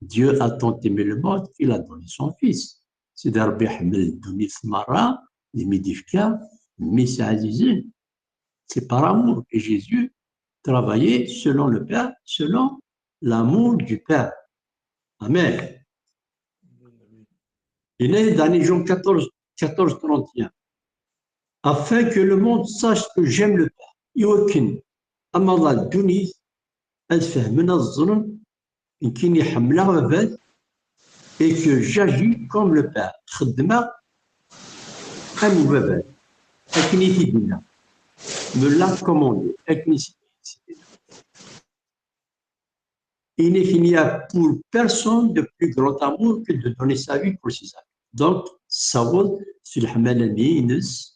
Dieu a tant aimé le monde qu'il a donné son fils. Sidi Ṛebbi iḥemmel ddunit merra, imi d-ifka mmi-s ɛzizen. C'est par amour. Et Jésus travaillait selon le Père, selon l'amour du Père. Amen. Il est dans Jean quatorze, quatorze trente et un. Afin que le monde sache que j'aime le Père. Iwakken amaḍal ddunit ad fehmen, ad ẓren nekkini ḥemmleɣ Baba-t, et que j'agis comme le Père. Xeddmeɣ am Baba-t, akken i t-id-yenna. Me l'a commandé, akken i s-, il n'y a pour personne de plus grand amour que de donner sa vie pour ses amis. Donc, tessaweḍ si leḥmala-nni-ines,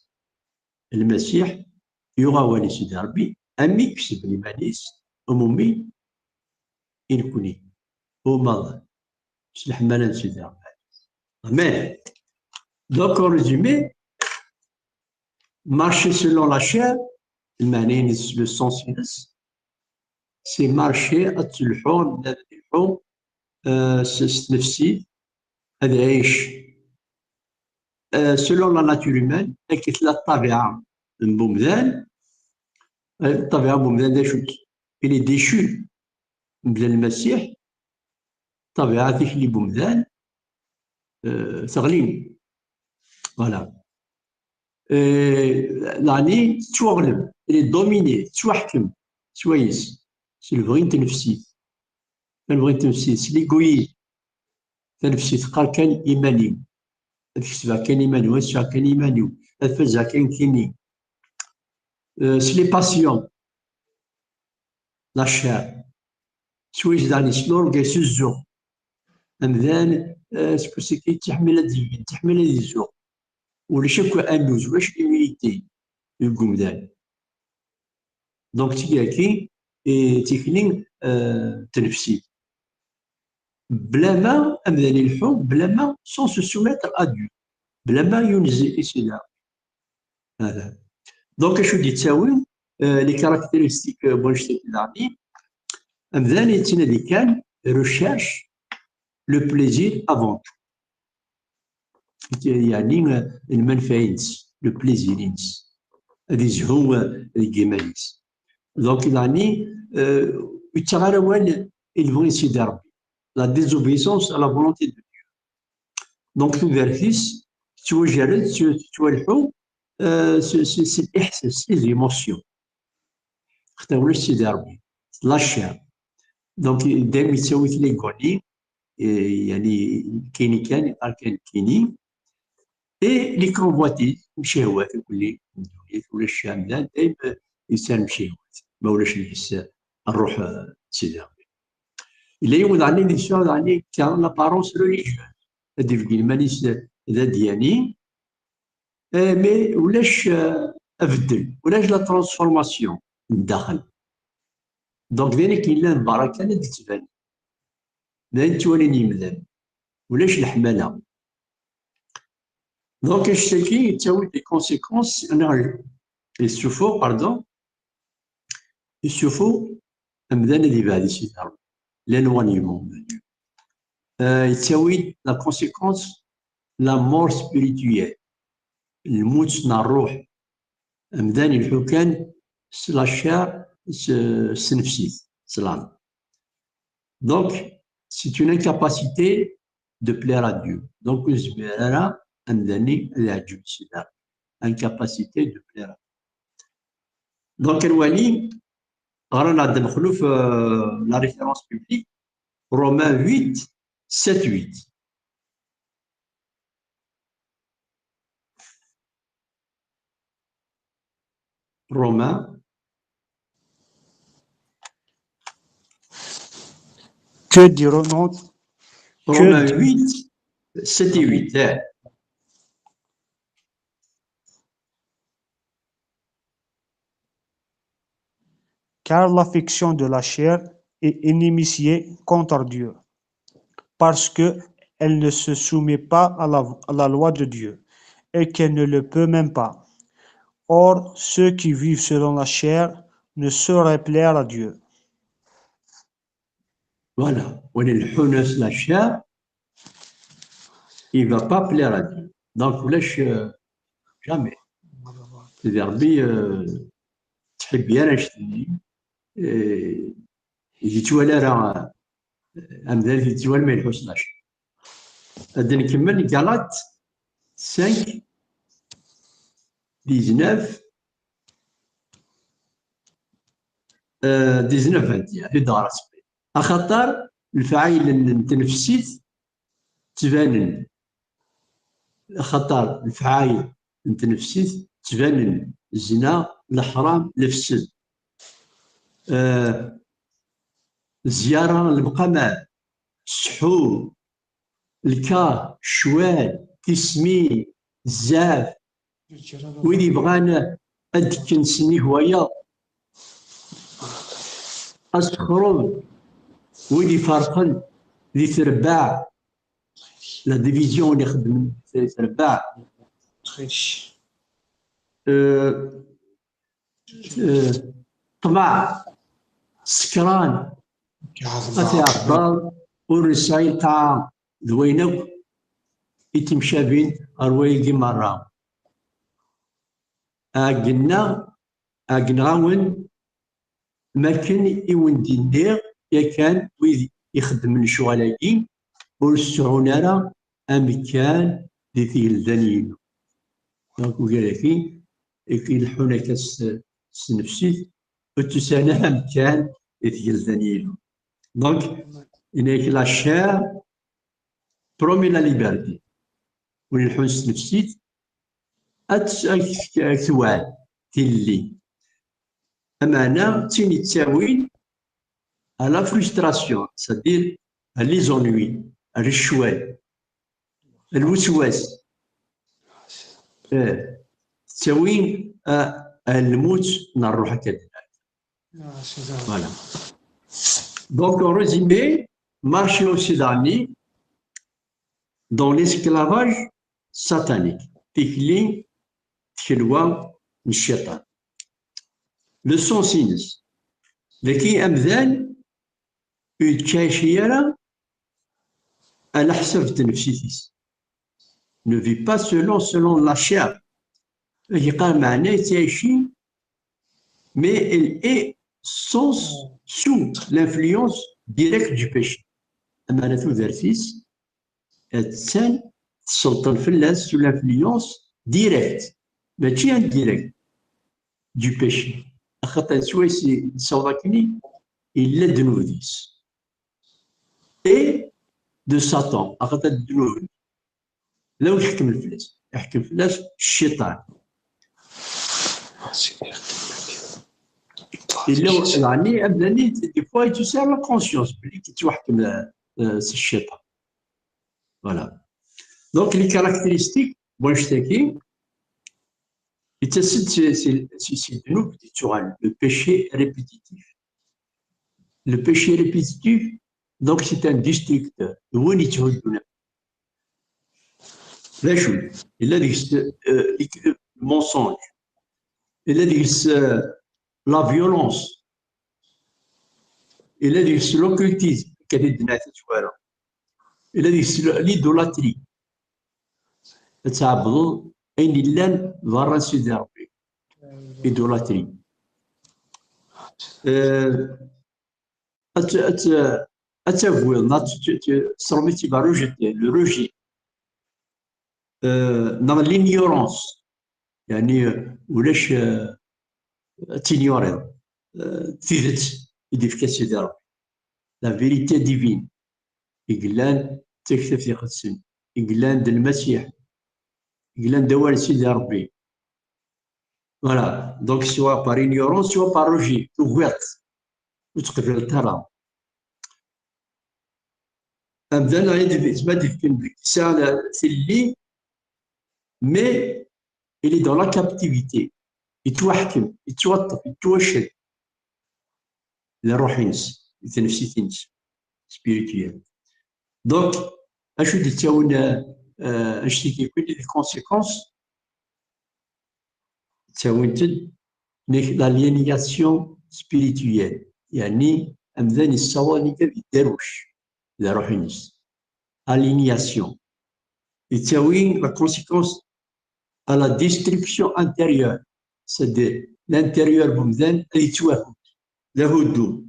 Lmasiḥ yuɣ awal i Sidi Ṛebbi, am yekseb iman-is, umumi i nekni, umaḍal, s leḥmala n Sidi Ṛebbi. Amen. Donc, en résumé, marcher selon la chair, lmeɛna-ines, le sens-ines, c'est marcher, ad telḥu, ad telḥu, euh, s, s tnefsit, ad ɛic, euh, selon la nature humaine, akken tella ṭṭabiɛa n bumdan, euh, ṭṭabiɛa n bumdan d acu-tt? Il est déchu. Mebla Lmasiḥ, ṭṭabiɛa tikli n bumdan, euh, teɣli. Voilà. Euh, yeɛni tettwaɣleb, il est dominé, tettwaḥkem swayes, s lebɣi n tnefsit. Lebɣi n tnefsit, s l'égoïsme. Tanefsit teqqar kan iman-iw. Ad kesbeɣ kan iman-iw, ad sɛuɣ kan iman-iw, ad fazeɣ kan nekkini. Euh, s les passions. La chair. Swayes daɣen s l'orgueil, s zzux. Amdan, euh, seg wasmi yettḥemmil ad yeg, yettḥemmil ad yezzuɣ. Ulac akk annuz, ulac l'humilité deg umdan. Donc, tigi-agi, eh, tikli, eh, n tnefsit. Blama amdan ileḥḥu, blama sans se soumettre à Dieu. Blama yunez i Sidi Ṛebbi. Voilà. Donc, acu d-yettawin, eh, les caractéristiques, eh, n wannect-agi daɣen, amdan yettnadi kan, recherche le plaisir avant tout. Yeɛni, eh, lmanfɛ-ines, le plaisir-ines. Ad izhu, eh, deg yiman-is. Donc, yeɛni, eh, ur yettaɣ ara awal i lebɣi n Sidi Ṛebbi. La désobéissance à la volonté de Dieu. Donc, tudert-is tettwajerred, tettwa-, tettwalḥu, eh, s, s, s leḥsas, s les émotions. Xaṭer ulac Sidi Ṛebbi, la chair. Donc, dayem yettawi-t l'ego-nni, eh, yeɛni, nekkini kan, yeqqar kan nekkini. Et les convoitises, ccehwat, akk-nni n ddunit, ulac amdan, dayem, eh, yettarem ccehwat, ma ulac deg-s ṛṛuḥ, eh, n Sidi Ṛebbi. Yella yiwen daɣen i d-yesɛa daɣen, qui a l'apparence religieuse. Ad d-ibeggen iman-is d adyani, eh, mais ulac, eh, abeddel, ulac la transformation n daxel. Donc, d ayen akken yellan berra kan ad d-yettban. D ayen ttwalin yemdanen. Ulac leḥmala. Donc, annect-agi yettawi des conséquences, neɣ yessufuɣ, pardon, yessufuɣ amdan ad yebɛed i Sidi Ṛebbi, l'éloignement de Dieu. Euh, yettawi-d la conséquence, la mort spirituelle, lmut n ṛṛuḥ. Amdan ileḥḥu kan s la chair, s, s tnefsit, s l'âme. Donc, c'est une incapacité de plaire à Dieu. Donc, ur nezmir ara amdan-nni ad iɛǧeb Sidi Ṛebbi. Incapacité de plaire à Dieu. Donc, ad nwali, ɣran-aɣ-d Mexluf, euh, la référence biblique, Romains huit, sept, huit. Romains. Que dirons-nous? Que Romains di- huit, sept et huit, eh. Car l'affection de la chair et inimitié contre Dieu, parce que elle ne se soumet pas à la, à la loi de Dieu et qu'elle ne le peut même pas. Or, ceux qui vivent selon la chair ne sauraient plaire à Dieu. Voilà. Win ileḥḥun s la chair, il va pas plaire à Dieu. Donc, ulac, euh, jamais. Sidi Ṛebbi, euh, ttḥibbi ara annect-nni, euh, yettwali ara, euh, amdan yettwali ma ileḥḥu s la chair. Ad nkemmel Galates cinq, dix-neuf, euh, dix-neuf, vingt et un, ad d-ɣer asmi. Axaṭer lefɛayel n tnefsit ttbanen. Axaṭer lefɛayel n tnefsit ttbanen: zna, leḥram, lefsed, eh, zyara n lemqamar, sḥur, lkar, ccwal, tismin, zzaf, wid yebɣan ad d-kken sennig wayeḍ, asexreb, wid iferqen di terbaɛ, la division i xeddmen di terbaɛ. Euh, euh, ṭṭmeɛ, sekran, ad t-iɛebber ur nesɛi lqaɛa d wayen akk i ttemcabin ɣer wayagi merra. Ɛeggneɣ, ɛeggneɣ-awen makken i wen-d-nniɣ yakan, wid ixeddmen lecɣal-agi ur sɛun ara amekkan di tgelda n Yillu. Donc, ugar-agi, i ileḥḥun akka s, s tnefsit, ur ttesɛin ara amekkan di tgelda n Yillu. Donc, yenna-yak la chair promet la liberté. Win ileḥḥun s tnefsit, ad t-, ad k-, ad k-tewɛed tilelli. Ameɛna d tin yettawin à la frustration, c'est-à-dire à les ennuis, à lecɣal, à lweswas. Eh, tettawi à, à lmut n ṛṛuḥ akka. Voilà. Donc, en résumé, marcher aussi dans l'esclavage satanique. Tikli tkelwa n cciṭan. Le sens-ines. Dagi amdan ur yettɛici ara ala ḥsab n tnefsit-is. Ne vit pas selon, selon la chair. Yeqqar meɛna yettɛici, mais elle est sous, sous l'influence directe du péché. Ameɛna tudert-is attan tselṭen fell-as sous l'influence directe, mačči indirecte, du péché. Axaṭer swayes i nessaweḍ akkenni, yella ddnub deg-s. Et de Satan, axaṭer ddnub d awi iḥekmen fell-as, iḥkem fell-as cciṭan. Yella, yeɛni, amdan-nni, des fois, yettusa la conscience belli yettwaḥkem, euh, s cciṭan. Voilà. Donc, les caractéristiques n wannect-agi, yettas-d si, si, si, si ddnub d-yettuɣalen, le péché répétitif. Le péché répétitif, donc, c'est un destructeur. D win yetthuddun. D acu? Yella deg-s, euh, le mensonge. Yella deg-s, euh, la violence. Yella deg-s l'occultisme, akka i d-nenna tazwara. Yella deg-s l'idolâtrie. Ad tɛebdeḍ ayen yellan berra n Sidi Ṛebbi. Idolâtrie. Euh, ad t-, ad t-, ad tagiḍ, neɣ ad t-, t-, s Ṛumi ad t-, rejeter, le rejet. Euh, neɣ l'ignorance. Yeɛni, euh, ulac, euh, ad tignoriḍ, euh, tidet i d-ifka Sidi Ṛebbi. La vérité divine. I yellan d taktabt iqedsen. I yellan d Lmasiḥ. I yellan d awal n Sidi Ṛebbi. Voilà. Donc, soit par ignorance, soit par rejet. Tugiḍ-t. Ur teqbileḍ ara. Amdan, yezmer ad d-yefken deg, yesɛa tilelli, mais il est dans la captivité. Yettwaḥkem, yettwaṭṭef, yettwaced di ṛṛuḥ-ines. i tnefsit-ines, spirituel. Donc, acu d-yettawin, euh, euh, anect-agi, les conséquences, ttawint-d nek l'aliénation spirituelle, yeɛni amdan yessawaḍ nek ad yedderwec d ṛṛuḥ-ines. Aliénation. Yettawi la conséquence à la destruction intérieure, c'est-à-dire l'intérieur n umdan ad yettwahudd, d ahuddu.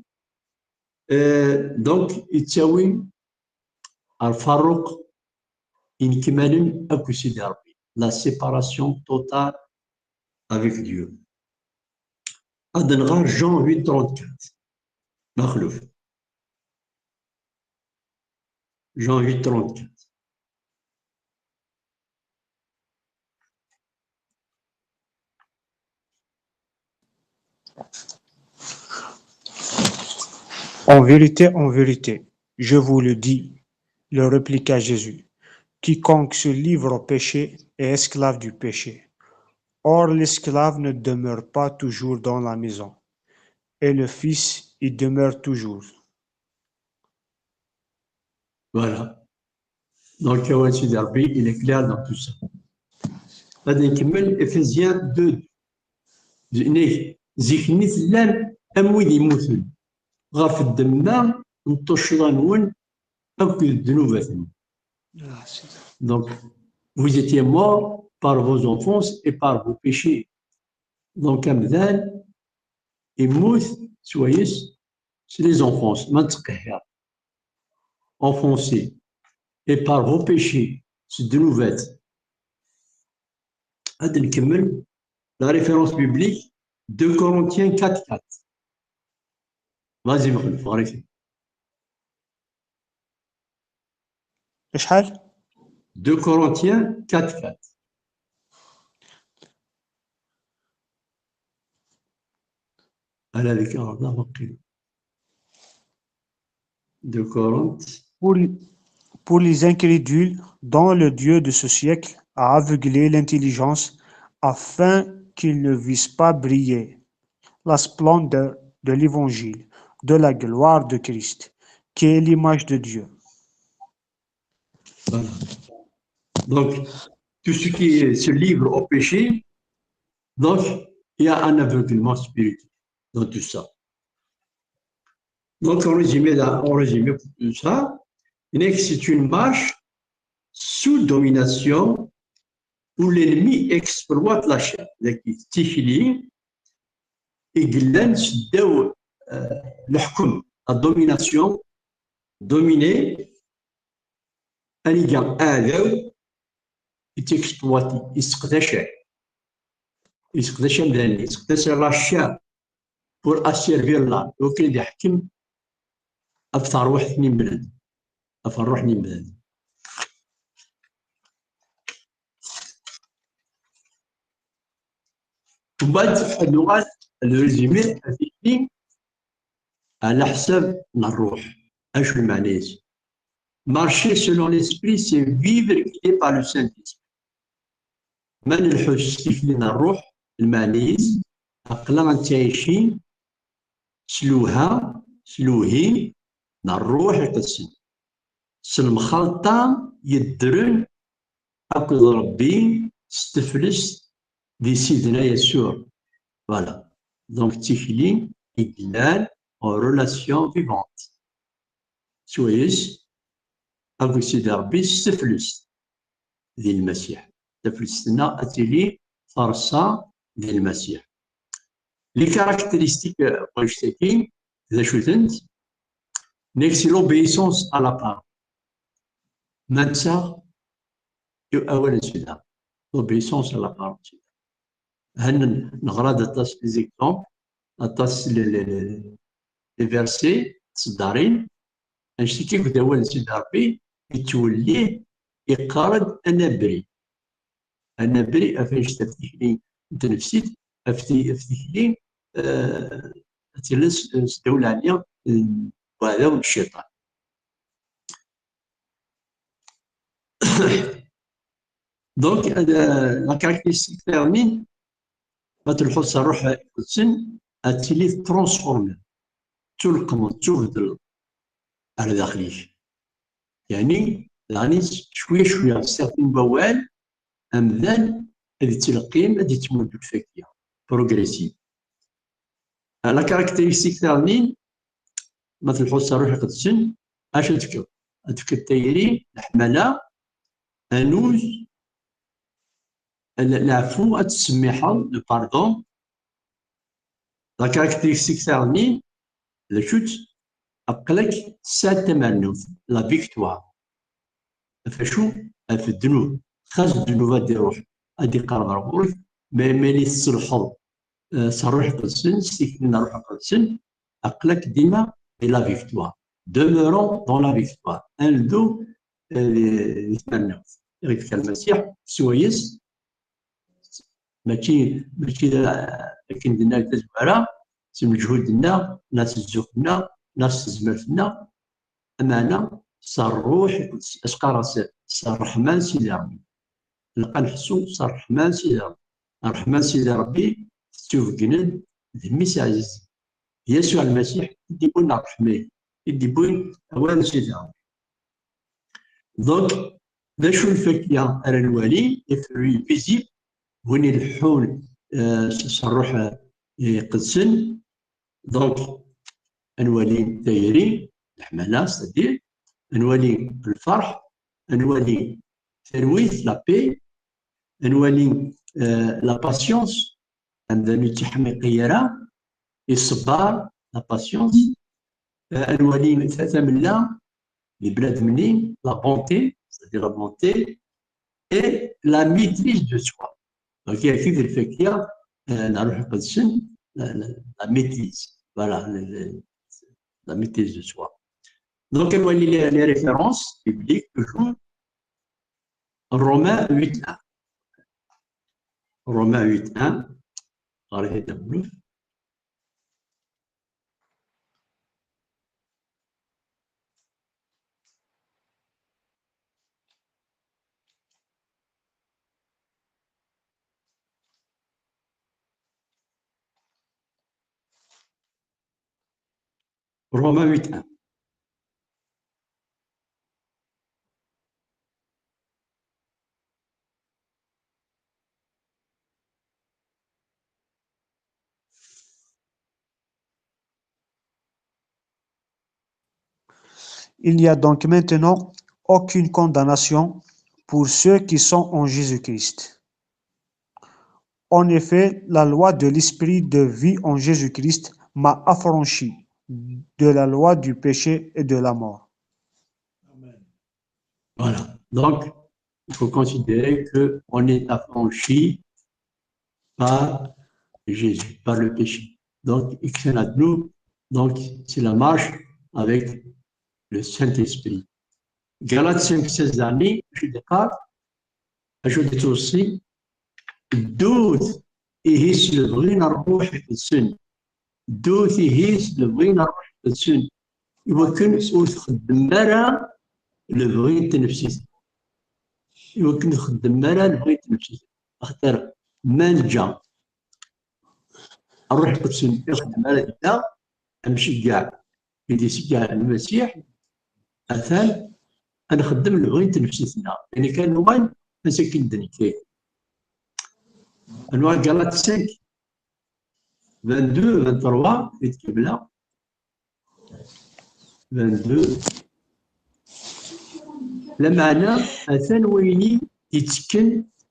Euh, donc, yettawi ɣer ufarruq inekmanen akked Sidi Ṛebbi, la séparation totale avec Dieu. Ad nɣer Jean huit trente-quatre. Maxluf. Jean huit trente-quatre. En vérité, en vérité, je vous le dis, leur répliqua Jésus, quiconque se livre au péché est esclave du péché. Or, l'esclave ne demeure pas toujours dans la maison, et le Fils y demeure toujours. Voilà. Donc, awal Sidi Ṛebbi, il est clair dans tout ça. Ad nkemmel Éphésiens deux. Zik-nni tellam am wid yemmuten ɣef ddemma n tuccḍa-nwen akked ddnubat-nwen. Donc, vous étiez morts par vos offenses et par vos péchés. Donc, amdan yemmut swayes s les offenses, ma nettqehhir, offensés, et par vos péchés, s ddnubat. Ad nkemmel la référence biblique, deux Corinthiens quatre quatre. Vas-y, Maxluf, arrête. Acḥal? Deux Corinthiens quatre quatre. Ala deg Corinthe. Deux Corinthiens. Pour, pour les incrédules dont le Dieu de ce siècle a aveuglé l'intelligence afin qu'ils ne vissent pas briller la splendeur de l'évangile, de la gloire de Christ, qui est l'image de Dieu. Voilà. Donc, tout ce qui se livre au péché, donc, il y a un aveuglement spirituel dans tout ça. Donc, en résumé, là, en résumé, pour tout ça, c'est une marche sous domination où l'ennemi exploite la chair. D tikli i yellan seddaw, euh, leḥkem, la domination, dominer, aniga aɛdaw yettexploiti, yesseqdac, yesseqdac amdan, yesseqdac la chair pour asservir la, wakken ad iḥkem ɣef terwiḥt n yimdanen, ɣef ṛṛuḥ n yimdanen. Mbeɛd ad nuɣal ad nrezumi atikli ɛla ḥsab n ṛṛuḥ. Acu lmeɛna-is? Marcher selon l'esprit, c'est vivre guidé par le Saint-Esprit. Ma nleḥḥu s tikli n ṛṛuḥ, lmeɛna-is aql-aɣ nettɛici s lewha, s lewhi n ṛṛuḥ iqedsen, s lemxalṭa yeddren akked Ṛebbi s teflest di Sidna Yasuɛ. Voilà. Donc, d tikli i yellan en relation vivante. Swayes akked Sidi Ṛebbi s teflest di Lmasiḥ. Taflest-nneɣ ad tili terṣa di Lmasiḥ. Les caractéristiques n wannect-agi, d acu-tent? Nek c'est l'obéissance à la parole. Ma nettaɣ i awal n Sidi Ṛebbi, l'obéissance à la parole n Sidi Ṛebbi. Hannun neɣra-d aṭas les exemples, aṭas les, les, les, les versets, tiseddarin, anect-agi akked awal n Sidi Ṛebbi yettwelli, yeqqar-d anabri. Anabri, ɣef anect, ɣef tikli n tnefsit, ɣef ti-, ɣef tikli, euh, ad tili s, s ddaw leɛli n uɛdaw n cciṭan. Donc, euh, la caractéristique termine, ma telḥuḍ s ṛṛuḥ iqedsen, ad tili tettṛansfurmi, tettulqmeḍ, tettubedleḍ ar daxel-ik. Yeɛni, daɣen cwiya cwiya, s tiɣtin n wawal, amdan ad yettleqqim, ad yettmuddu lfakya, progressive. La caractéristique taɣnin, ma tleḥḥuḍ s Ṛṛuḥ Iqedsen, acu ad tefkeḍ? Ad tefkeḍ tayri, leḥmala, anuz, le-, leɛfu, ad tettsemmiḥeḍ, le pardon. La caractéristique taɣnin, d acu-tt? Aql-ak tesɛiḍ tamernut, la victoire. Ɣef acu? Ɣef ddnub. Xas ddnub ad d-iruḥ, ad d-iqerreb ar ɣur-k, ma, ma yili tettelḥeḍ, eh, s Ṛṛuḥ Iqedsen, s tikli n Ṛṛuḥ Iqedsen, aql-ak dima di la victoire. Demeurons dans la victoire. Ad neddu, eh, di, di tmernut i ɣ-d-yefka Lmasiḥ, swayes, mačči, mačči d, akken d-nenna di tazwara, s lmeǧhud-nneɣ, neɣ s zzux-nneɣ, neɣ s tezmert-nneɣ, ameɛna s Ṛṛuḥ Iqedsen, as-qqareɣ s, s ṛṛeḥma n Sidi Ṛebbi. Ilaq ad nḥessu s ṛṛeḥma n Sidi Ṛebbi. Ṛṛeḥma n Sidi Ṛebbi tettubegnen d Mmi-s ɛzizen, Yasuɛ Lmasiḥ, i d-iwwin ṛṛeḥma-agi, i d-iwwin awal n Sidi Ṛebbi. Donc, d acu lfakya ara nwali, les fruits visibles, win ileḥḥun, euh, s, s Ṛṛuḥ, euh, Iqedsen. Donc, ad nwali tayri, leḥmala, c'est-à-dire, ad nwali lferḥ, ad nwali talwit, la paix, ad nwali, euh, la patience, amdan ur yettḥemmiq ara, iṣebber, la patience, euh, ad nwali ta-, tamella, di bnadem-nni, la bonté, c'est-à-dire la bonté, et la maîtrise de soi. Donc, il y a que des faits, euh, n Ṛṛuḥ Iqedsen, la, la, la maîtrise. Voilà, le, le, la maîtrise de soi. Donc, ad nwali les, les références bibliques, toujours. Romains huit un. Romains huit un. Ɣer-it. Romains huit un. Il n'y a donc maintenant aucune condamnation pour ceux qui sont en Jésus-Christ. En effet, la loi de l'esprit de vie en Jésus-Christ m'a affranchi de la loi du péché et de la mort. Voilà. Donc, il faut considérer qu'on est affranchi par Jésus, par le péché. Donc, il crée la nous. Donc, c'est la marche avec le Saint-Esprit. Galates cinq seize, je déclare, je détruis, ddut ihi s lebɣi n Ṛṛuḥ Iqedsen. Ddut ihi s lebɣi n Ṛṛuḥ Iqedsen. Iwakken ur txeddem ara lebɣi n tnefsit. Iwakken ur txeddem ara lebɣi n tnefsit. Axaṭer ma neǧǧa Ṛṛuḥ Iqedsen ixeddem ara dinna, amceggeɛ i d-iceggeɛ Lmasiḥ, atan ad nxeddem lebɣi n tnefsit-nneɣ. Ayen kan nuɣal, ansa akken d-nekki. Anwa Galates cinq, vingt-deux, vingt-trois, i d-kemmleɣ. Vingt-deux. Lameɛna, atan wayen i d-ittekken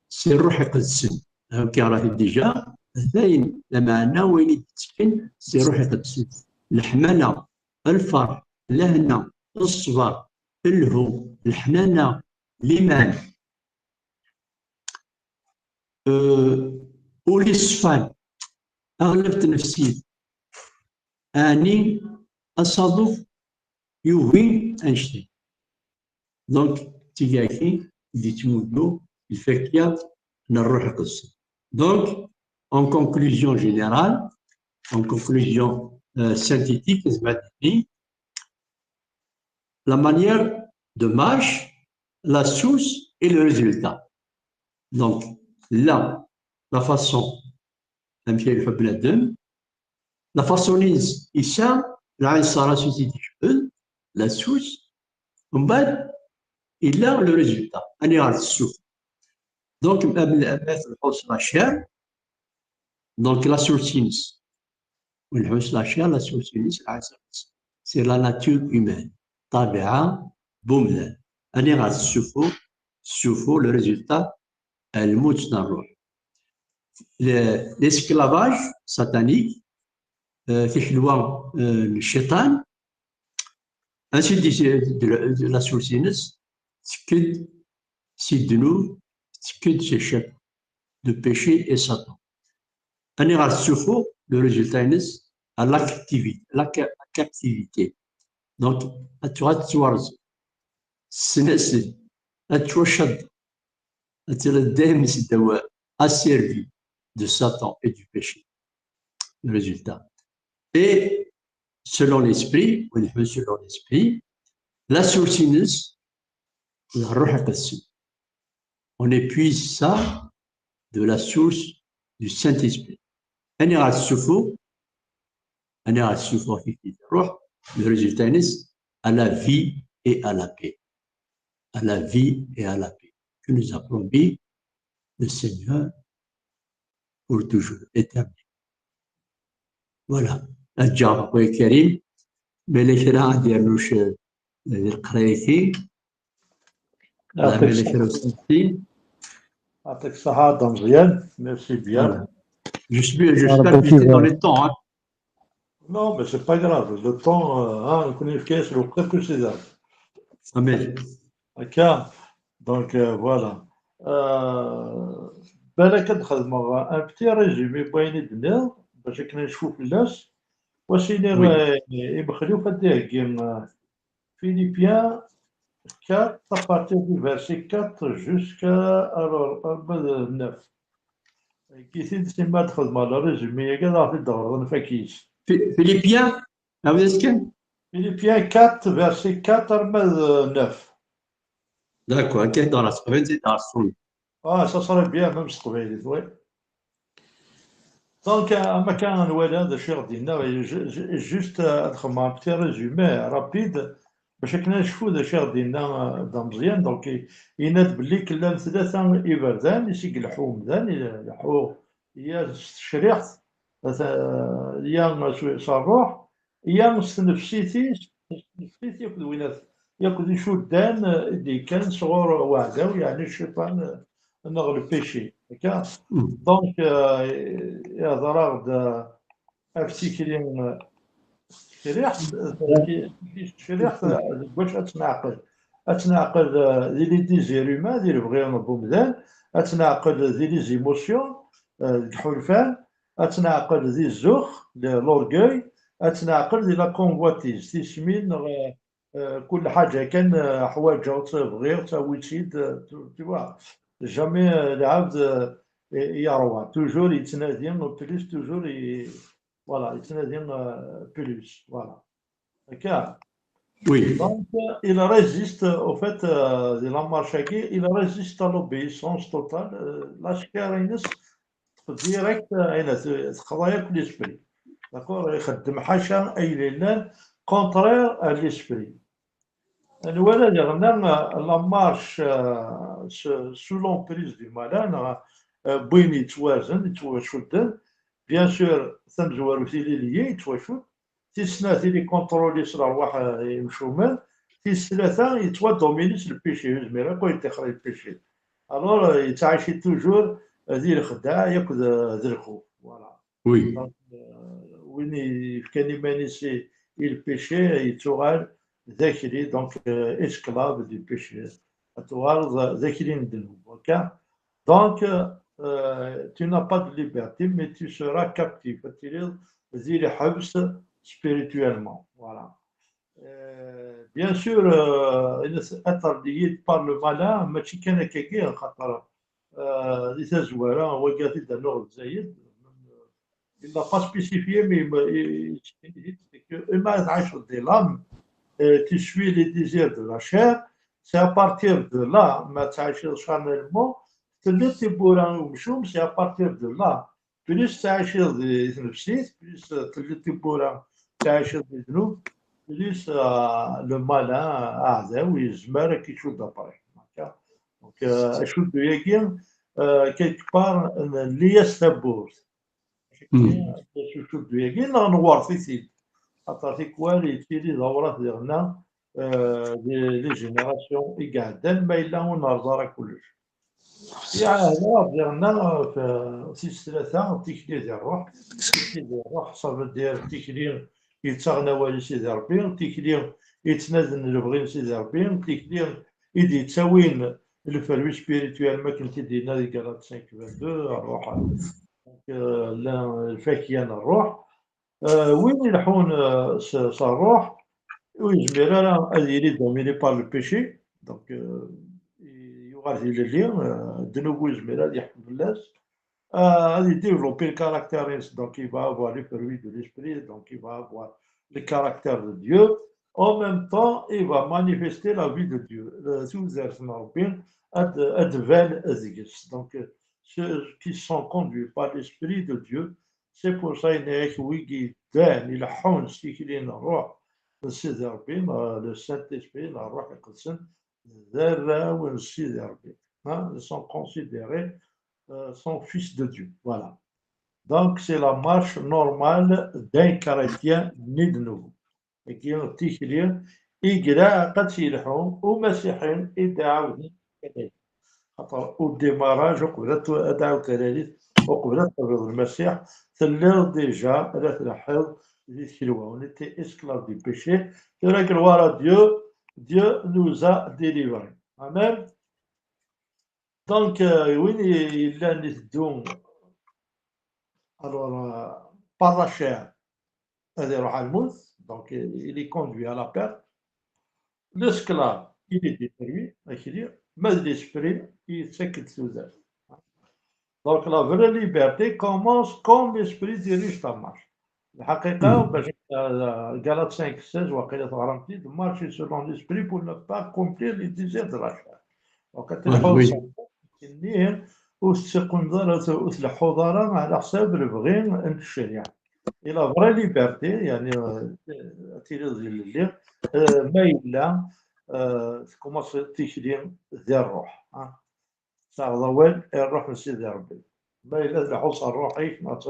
si Ṛṛuḥ Iqedsen. Akken ɣer-t déjà, atan, lameɛna, wayen i d-ittekken si Ṛṛuḥ Iqedsen. Leḥmala, lferḥ, lehna, ṣṣber, lhu, leḥnana, liman. Euh, ul iṣfan, taɣlabt n tnefsit, ɛni asaḍuf yugi annect-en. Donc, d tigaki i d-yettmuddu lfakya n Ṛṛuḥ Iqedsen. Donc, en conclusion générale, en conclusion, euh, synthétique, la manière de marche, la source et le résultat. Donc, la, la façon, amek ay iḥeb bnadem, la façon-ines, Lɛin Sara s i t-id-icebben, la source, mbeɛd, illa le résultat. Aniɣer tessuffuɣ. Donc, am, am, am tleḥḥuḍ s la chair, donc la source-ines. Ur nḥus la chair, la source-ines, lɛin Sara. C'est la nature humaine. Ṭabiɛa n umdan. Aniɣer tessuffuɣ, tessuffuɣ le résultat, lmut n ṛṛuḥ. Le, l'esclavage satanique, euh, tikelwa, euh, n cciṭan, ainsi de, de, de la source-ines, tekk-d si ddnub, tekk-d si ccirk, de péché et Satan. Aniɣer tessuffuɣ, le résultat-ines, à l'activité, la ca-, la captivité. Donc, ad tuɣal tettwarẓ. Ssens-, ad twacaḍ. Ad tiliḍ dayem seddaw, asservi de Satan et du péché. Le résultat. Et selon l'esprit, ou selon l'esprit, la source-ines, la Ruḥ Iqedsen. On épuise ça de la source du Saint-Esprit. Aniɣer tessuffuɣ, aniɣer tessuffuɣ tikli n Ṛṛuḥ, le résultat-ines, à la vie et à la paix. À la vie et à la paix que nous a promis le Seigneur pour toujours, éternel. Voilà. Ad ǧǧeɣ a Karim, ma yella kra ad d-yernu c-, di leqraya-agi. Neɣ ma yella kra usteqsi. Yɛṭik ṣṣeḥḥa a Dda Meẓyan, merci bien. Voilà. Je suis, j'espère que j'étais dans les temps, hein. Non, mais c'est pas grave. Le temps, euh, hein, nekkni nefka-yas lweqt akk i Sidi Ṛebbi. Amin. Akka. Donc, euh, voilà. Euh, balak ad xedmeɣ un petit résumé n wayen i d-tenniḍ, bac akken ad necfu fell-as. Wa s-iniɣ, euh, i Mexluf ad d-iheggi, euh, Philippiens quatre, à partir du verset quatre jusqu'à, alors, arba d neuf. Kkit-id simma ad xedmeɣ le résumé-agi, ad aɣ-t-id-teɣreḍ, nfak-is. Fi-, Philippiens, awi-as kan. Philippiens quatre, verset quatre arma d neuf. D'accord, ok, dans la semaine, c'est dans la semaine. Ah, ça serait bien, même s teqbaylit, oui. Donc, euh, am akka nwala d acu i ɣ-d-yenna, ju-, ju-, juste, euh, ad xedmeɣ un petit résumé rapide, bac akken ad necfu d acu i ɣ-d-yenna, euh, Dda Meẓyan. Donc, i-, yenna-d belli llan tlata iberdan i s-ileḥḥu umdan, ileḥḥu ya s tecriḥt, ta-, ya s, s ṛṛuḥ, ya s tnefsit-is, s tnefsit yakk d winat, yakk d icuddan, eh, i d-yekkan sɣur uɛdaw, yeɛni cciṭan, eh, neɣ le péché. Akka? Mm. Donc, eh, ihḍer-aɣ-d, eh, ɣef tikli, eh, tecriḥt, eh, tecriḥt, eh, deg wacu ad tt-neɛqel? Ad tt-neɛqel, eh, di les désirs humains, di lebɣi n umdan, ad tt-neɛqel di les émotions, eh, deg iḥulfan, ad tt-neɛqel di zzux, le, l'orgueil, ad tt-neɛqel di la convoitise, tismin neɣ, eh, kul ḥaǧa kan, eh, ḥwaǧeɣ-tt, bɣiɣ-tt, awi-tt-id, eh, tu, tu vois. Jamais, eh, lɛebd, eh, yerwa. Toujours yettnadi plus, toujours i-, voilà, yettnadi, eh, plus. Voilà. Akka. Oui. Donc, euh, il résiste, au fait, euh, di la marche-agi, il résiste à l'obéissance totale. Euh, la chair-ines direct, euh, ayen te-, texḍa yakk l'esprit. D'accord? Ixeddem ḥaca ayen yellan contraire à l'esprit. Nwala diɣen, euh, la marche, euh, se-, sous l'emprise du malin, neɣ, euh, win yettwarzen, yettwacudden. Bien sûr, tamezwarut, il est lié, yettwacudd. Tis snat, il est contrôlé s lerwaḥ, euh, imcumen. Tis tlata, yettwadomini s lpici, ur yezmir akk ad yeṭṭixer i lpici. Alors, euh, yettɛici toujours, euh, di lexdeɛ yakk d, d lxuf. Voilà. Oui. Donc, euh, win yefkan iman-is i, i lpici, yettuɣal d akli, donc, euh, esclave du péché. Ad tuɣaleḍ d akli n ddnub, ok? Donc, euh, tu n'as pas de liberté, mais tu seras captif. Ad tiliḍ di lḥebs spirituellement. Voilà. Euh, bien sûr, euh, être lié par le malin, mačči kan akkagi, xaṭer, euh, di tazwara, wagi ad t-id-rnuɣ d Zayed, il n'a pas spécifié, mais il, il, il dit que ima tɛiceḍ di l'âme, euh, tu suis les désirs de la chair, c'est à partir de là, ma tɛiceḍ charnellement, telliḍ tiwwura i umcum, c'est à partir de là. Plus tettɛiciḍ di tnefsit, plus telliḍ tiwwura tettɛiceḍ di ddnub, plus, euh, le malin, aɛdaw, yezmer ad k-icudd après. Donc, euh, acuddu-agi, euh, quelque part, nli-as tawwurt. Acuddu-agi, neɣ nwerret-it-id. Axaṭer tikwal yettili d awrat diɣenna, euh, di, di génération i iɛeddan, ma yella ur nerẓ ara kullec. Iɛahed diɣenna, f-, tis tlata, tikli di ṛṛuḥ. Tikli di ṛṛuḥ, ça veut dire tikli yettaɣen awal i Sidi Ṛebbi, tikli yettnadin lebɣi n Sidi Ṛebbi, tikli i d-yettawin le fruit spirituel, ma akken t-id-yenna di Galates cinq vingt-deux, ṛṛuḥ, donc, euh, la, lfakya n ṛṛuḥ. Euh, win ileḥḥun, euh, s, s ṛṛuḥ, ur yezmir ara ad yili dominé par le péché, donc, euh, yuɣal d ilelli, euh, ddnub ur yezmir ad yeḥkem fell-as. Euh, ad yedéveloppé le caractère-ines, donc il va avoir les fruits de l'esprit, donc il va avoir le caractère de Dieu. En même temps, il va manifester la vie de Dieu. Euh, tudert n Ṛebbi ad, ad d-tban deg-s. Donc, euh, ceux qui sont conduits par l'Esprit de Dieu, c'est pour ça, yenna-yak, wigi yeddan, ileḥḥun s tikli n ṛṛuḥ n Sidi Ṛebbi, neɣ le Saint-Esprit, neɣ ṛṛuḥ iqedsen, d arraw n Sidi Ṛebbi. Hein, ils sont considérés, euh, sont fils de Dieu. Voilà. Donc, c'est la marche normale d'un chrétien né de nouveau. Dagi d tikli i ilaq ad tt-yelḥu umasiḥi i d-ɛawden. Xaṭer au démarrage, uqbel ad t-, ad d-tɛawed talalit, uqbel ad tqableḍ Lmasiḥ, telliḍ déjà la tleḥḥiḍ di tkelwa. On était esclave du péché. Tura, gloire à Dieu, Dieu nous a délivrés. Amen. Donc, euh, win i-, yellan iteddu, alors, euh, par la chair, ad iruḥ ar lmut, donc, euh, il est conduit à la perte. L'esclave, il est détruit, akli, ma d l'esprit, yettak-d tudert. Donc, la vraie liberté commence quand l'esprit dirige ta marche. Lḥaqiqa, bac, euh, Galates cinq seize, waqila teɣramt-id, marcher selon l'esprit pour ne pas accomplir les désirs de la chair. Donc, ad tleḥḥuḍ s ṛṛuḥ, ur tetteqqimeḍ ara, ur tleḥḥuḍ ara ɛla ḥsab lebɣi n ccariɛa. Et la vraie liberté, yani, euh, ad tiliḍ d ilelli, euh, ma yella, euh, tkumaṣ tikli di ṛṛuḥ, hein. Taɣeḍ awal i ṛṛuḥ n Sidi Ṛebbi. Ma yella tleḥḥuḍ s ṛṛuḥ-ik, neɣ s,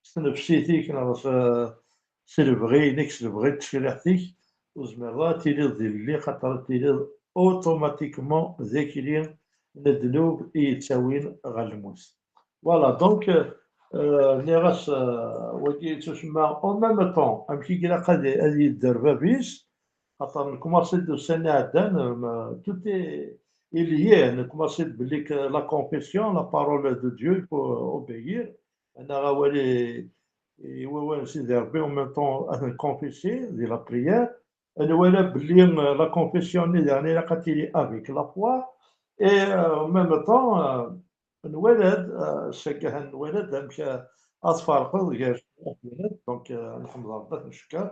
s tnefsit-ik, neɣ s, s lebɣi-inek, s lebɣi n tecriḥt-ik, ur tezmireḍ ara ad tiliḍ d ilelli, xaṭer ad tiliḍ automatiquement d akli n ddnub i yettawin ɣer lmut. Voilà, donc, euh, nniɣ-as, euh, wagi yettusemma en même temps, amek i ilaq ad, ad yedder bab-is, xaṭer nkumaṣi-d ussan iɛeddan, euh, tout est, est lié, nkumaṣi-d belli que la confession, la parole de Dieu, il faut obéir, annaɣ awal i, i wawal n Sidi Ṛebbi, en même temps, ad nkonfisi di la prière, ad nwala belli, euh, la confession-nni, daɣen ilaq ad tili avec la foi, et, euh, en même temps, euh, nwala-d, euh, s akka, nwala-d amek, euh, ad tfarqeḍ gar, donc, euh, nḥemd Ṛebbi, ad t-ncekker,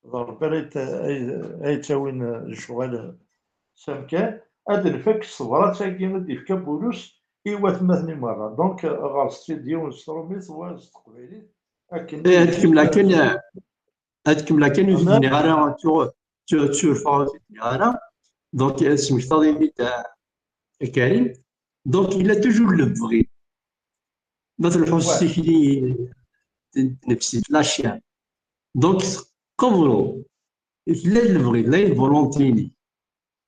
d Ṛebbi ara yet-, ay, ay yettawin, euh, lecɣal, euh, s amkan, ad nfak s tebrat-agi i d-yefka Bulus i watmaten-nni merra. Donc, euh, ɣer-s-tt-id yiwen s trumit, wa s teqbaylit, akken Eh, ad kem-, akken, eh, ad kemmleɣ kan, ur t-id-nniɣ ara, ttuɣ-, ttu-, tturfeɣ, ur t-id-nniɣ ara. Donc, eh, tesmektaḍ-iyi-d, eh, a Karim. Donc, il a toujours le bɣi. Ma tleḥḥu s tikli n tnefsit, la chair. Donc, tqebleḍ. Tella lebɣi, tella volonté-nni.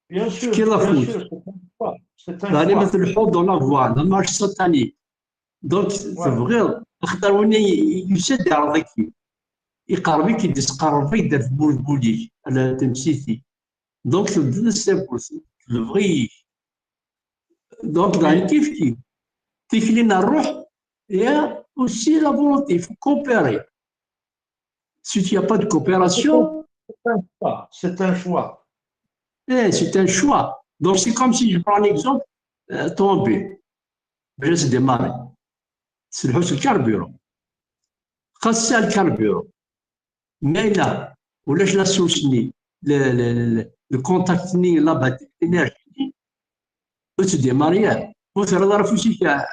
Bien sûr, bien sûr, c'est un choix. C'est un choix. Daɣen ma tleḥḥuḍ dans la voie, la marche satanée. Donc, tebɣiḍ, axaṭer win i, i, yusa-d iɛreḍ-ik-id. Iqerreb-ik-id, isqerreb-ik-id ar tmurt n wul-ik, ar temsit-ik. Donc, tebdiḍ s tawwurt, lebɣi-ik. Donc, daɣen kif kif. Tikli n ṛṛuḥ, il y a aussi la volonté, il faut coopérer. Si tu n'as pas de coopération, c'est un choix. C'est un choix. Eh, c'est un choix. Donc, c'est comme si je prends un exemple, euh, tomobile. Je démarre. C'est le, c'est le carburant. Xas le carburant. Mais là, ulac la source-nni, le, le, le, le contact-nni, la batterie, l'énergie-nni, ur tettdemari ara. Ur terriḍ ara afus-ik a,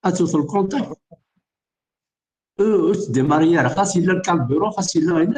ad tewteḍ le contact. Ur, ur tettdemari ara. Xas yella le carburant, xas yella ayen,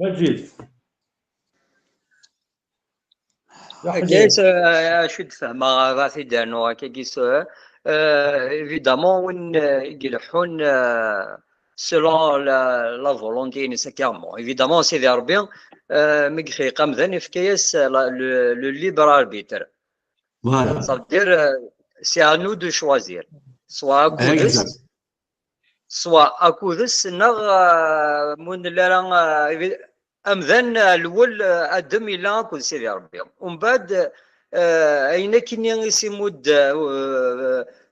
Maǧid. Agi, acu d-fehmeɣ, ad t-id-rnuɣ akkagi, évidemment, win i ileḥḥun selon la volonté-ines, clairement. Évidemment, Sidi Rebbi, mi ixleq amdan, ifka-yas le libre arbitre. Ça veut dire, c'est à nous de choisir. Soit akud-s, soit akud-s, neɣ mu nelli ara amdan lwel, Adem yella akked Sidi Rebbi. Umbeɛd, ayen akkenni i s-imudd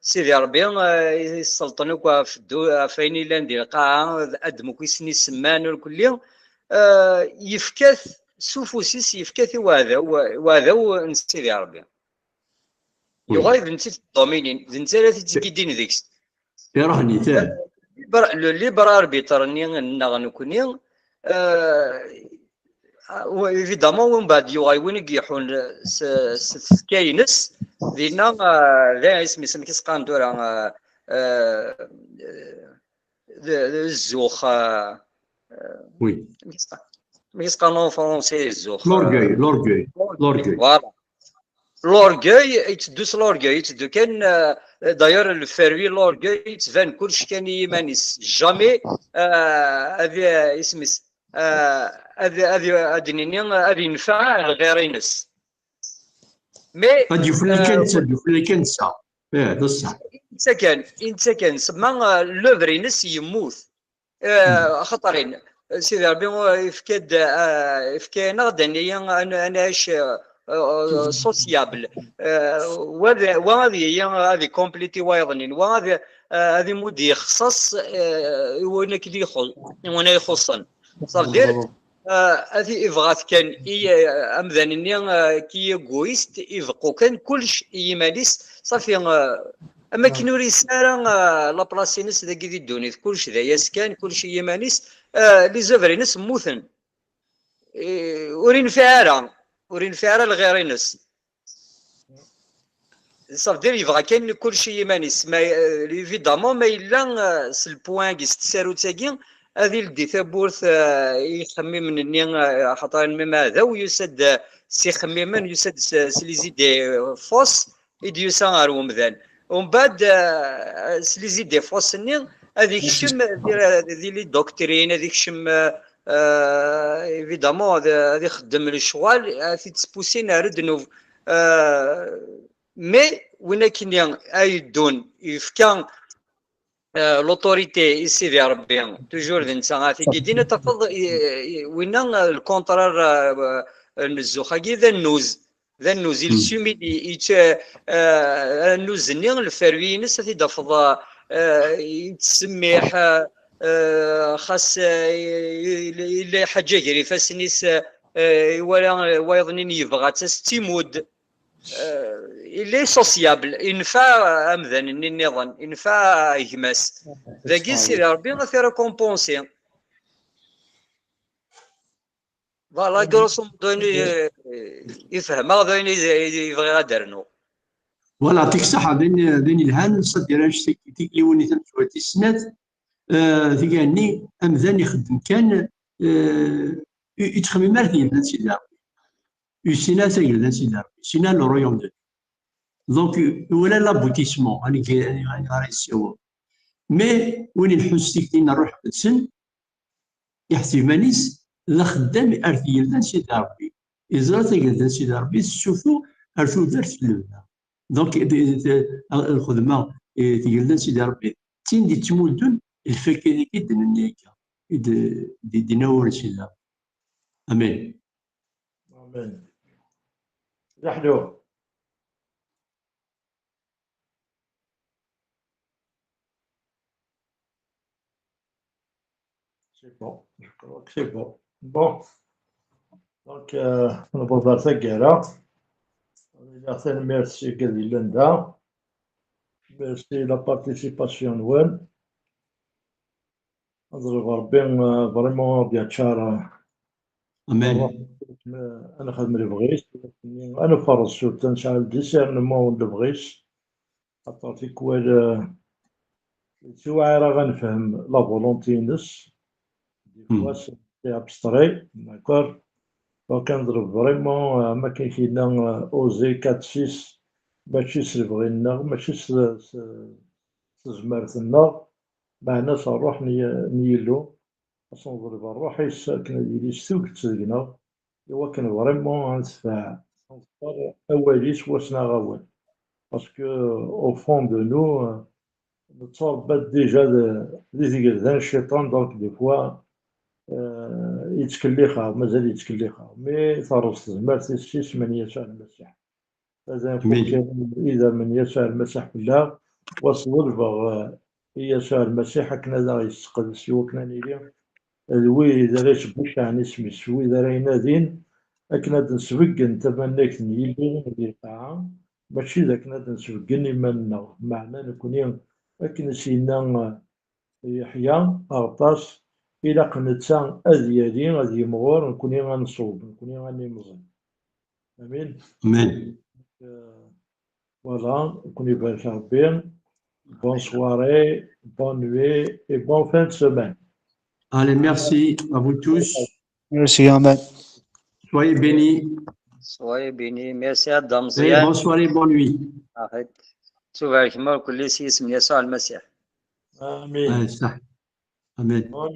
Sidi Rebbi, i sselṭen akk ɣef wayen yellan di lqaɛa, Adem akk i sen-isemman, ur kulli, yefka-t s ufus-is yefka-t i uɛdaw, uɛdaw n Sidi Ṛebbi. Yuɣal d netta i t-dominin, d netta ara t-ittgiddin deg-s. Iruḥ nnitan. Libre, le libre arbitre-nni nneɣ nekkni, euh, évidemment, win baɛd yuɣal win i yeḥun s, s tfekka-ines, dinna, euh, d isem-is, amek i s-qqaren tura, euh, euh, d, d zzux, euh, euh, Oui. Amek i s-qqaren en français, zzux, euh, L'orgueil, l'orgueil, l'orgueil. Voilà. L'orgueil, yetteddu s l'orgueil, yetteddu kan, euh, d'ailleurs, le ferwi, l'orgueil, yettban kullec kan i yiman-is. Jamais, euh, ad, isem-is, euh, ad, ad, ad nini, ad yenfeɛ lɣir-ines. Mais, Ad yuflal kan euh, netta, ad yuflal kan netta. Eh, d ṣṣeḥ. Netta kan, netta kan, semma, euh, l'œuvre-ines yemmut. Eh, axaṭer-in, Sidi Ṛebbi, eh, yefka-d, eh, yefka-aneɣ-d aniya ad n-, ad nɛic, eh, eh, sociable. Eh, wa d, wa ad yili, ad ikompliti wayeḍ-nni, wa ad, eh, ad imudd ixṣaṣ, eh, i wayen akken ixu-, i wayen ay ixuṣṣen. Ça veut dire, eh, ad i-, ibɣa-t kan i, eh, amdan-nni, eh, ki égoïste, ibeqqu kan kullec i yiman-is, ṣafi, eh, am akken ur yesɛi ara, eh, la place-ines dagi di ddunit, kullec d ayas kan, kullec i yiman-is, eh, les œuvres-ines mmuten. Eh, ur infiɛ ara, ur infiɛ ara lɣir-ines. Ça veut dire yebɣa kan kullec i yiman-is. Ma, eh, évidemment, ma yella, eh, s le point-agi, s tsarut-agi, ad ileddi tawwurt, eh, i yixemmimen-nni, eh, axaṭer même aɛdaw yusa-d, eh, s ixemmimen, yusa-d s, s les idées, eh, fausses, i d-yusa ɣer umdan. Umbeɛd, eh, s les idées fausses-nni, ad ikcem di, di les doctrines, ad ikcem, eh, eh, évidemment, ad, ad ixeddem lecɣal, ad t-id-spusin ar ddnub. Eh, mais win akkenni ay yeddun, yefka, eh, l'autorité i Sidi Ṛebbi, toujours d netta. Ɣef tigi din ad tafeḍ, i, i, winna, eh, le contraire, eh, n zzux-agi d annuz. D annuz, il s'humilie, yett-, eh, annuz-nni, lferwi-ines, ad t-id-tafeḍ, eh, yettsemmiḥ, eh, eh, xas, eh, yella, yella iḥaǧa gar ifassen-is, eh, iwala, eh, wayeḍ-nni yebɣa-tt, ad s-tt-imudd. Eh, il est sociable, infa amdan-nni nniḍen, infa gma-s. Dagi, Sidi Ṛebbi ad t-irécompenser. Voilà, grosso modo, ayen i, i fehmeɣ, d ayen i, i bɣiɣ ad d-rnuɣ. Voilà, ṭik ṣaḥa, d ayen, d ayen yelhan, ṣaddir annect-agi, tigliwin i tamezwarut tis snat, eh, tiga-nni, amdan ixeddem kan, eh, i, i ttxemmim ara tigelda n Sidi Ṛebbi. Ur yessin ara tagelda n Sidi Ṛebbi, ur yessin ara le royaume de Dieu. Donc, wala l'aboutissement, anigi, anigi ara yessiweḍ. Mais, win ileḥḥun s tikti n Ṛṛuḥ Iqedsen, iḥseb iman-is d axeddam ar tgelda n Sidi Ṛebbi. Iẓra tagelda n Sidi Ṛebbi tessutu ar tudert n lebda. Donc, d, d, lxedma, eh, tgelda n Sidi Ṛebbi, d tin d-yettmuddun lfakya-agi i d-nenna akka, i d, d, d-yenna wawal n Sidi Ṛebbi. Amen. Amen. Leḥlu. C'est bon, je crois que c'est bon. Bon. Donc, euh, on va voir ça, Gara. On va dire merci à Linda. Merci la participation, Noël. Ad ḍelbeɣ Ṛebbi, eh, vraiment ad yaččar, eh, Amen. Ad nexdem lebɣi-s, ad nferreẓ surtout, ad nesɛu le discernement n lebɣi-s. Axaṭer tikwal, eh, yettewɛir-aɣ ad nefhem la volonté-ines. Des fois, c'est abstrait, d'accord? Donc, ad neḍleb vraiment, eh, am akken i k-yenna, eh, Osée quatre six, mačči s lebɣi-nneɣ, mačči s, s, s tezmert-nneɣ, meɛna s ṛṛuḥ n, n Yillu, ad s-neḍleb ṛṛuḥ-is akken ad yili s tuget deg-neɣ, i wakken vraiment ad nefɛel, ad neḍfer awal-is wass neɣ awal. Parce que, au fond de nous, nettṛebba-d déjà d, di tgelda n cciṭan, donc des fois, euh, yettkellix-aɣ, mazal yettkellix-aɣ. Mais terreẓ tezmert-is s isem n Yasuɛ Lmasiḥ. Ad anfu Amin. Kan idammen n Yasuɛ Lmasiḥ fell-aɣ, wa s-ḍelbeɣ, eh, i Yasuɛ Lmasiḥ akken ad aɣ-yesseqdes i wakken ad nili d wid ara yesbucɛen isem-is, wid ara inadin akken ad d-nesbeggen tamannagt n Yillu di lqaɛa, mačči d akken ad d-nesbeggen iman-nneɣ. Meɛna nekkni, akken i s-yenna, eh, Yeḥya, aɣeṭṭas, ilaq netta ad yali, ad yimɣur, nekkni ad nṣub, nekkni ad nimẓi. Amin. Amen. Euh, voilà, nekkni ibarek Rebbi. Bonne soirée, bonne nuit et bonne fin de semaine. Allez, merci à vous tous. Merci, amen. Soyez bénis. Soyez bénis. Merci à Dame Allez, Ziad. Bonne soirée, bonne nuit. Arrête. Tubarkem akk kulli s yisem n Yasuɛ Lmasiḥ. Amin. Allez, ça. Amen. Bonne